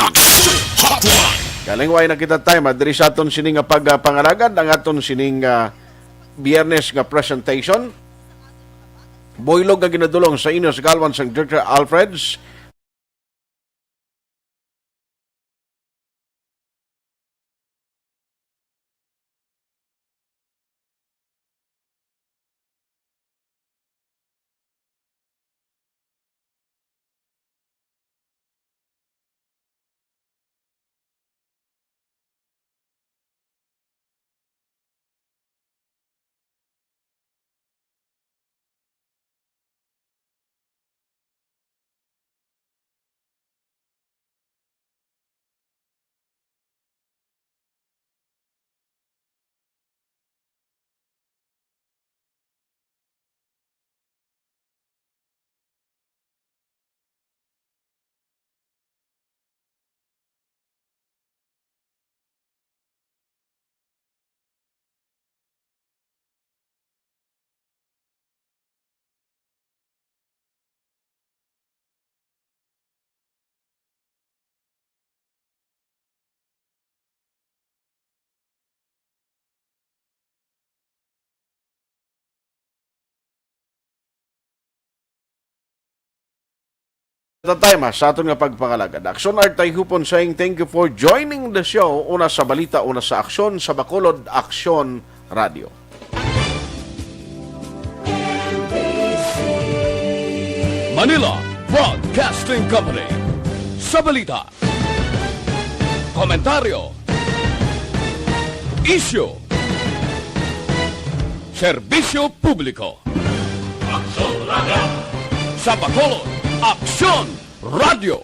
Galing way na kita time, ah, diri sa aton sining nga pagpangalagad, ang aton sining ah, Biyernes nga presentation. Buylog nga ginadulong sa inyo sa galwan sang Doctor Alfred's. Tatay ma, sa aton nga pagpangalagad. Aksyon Art Tayhupon saying thank you for joining the show. Una sa balita, una sa aksyon, sa Bacolod Aksyon Radio. Manila Broadcasting Company. Sa balita, komentaryo, Isyu. Serbisyo publiko. Aksyon Radio. Sa Bacolod, Aksyon Radio.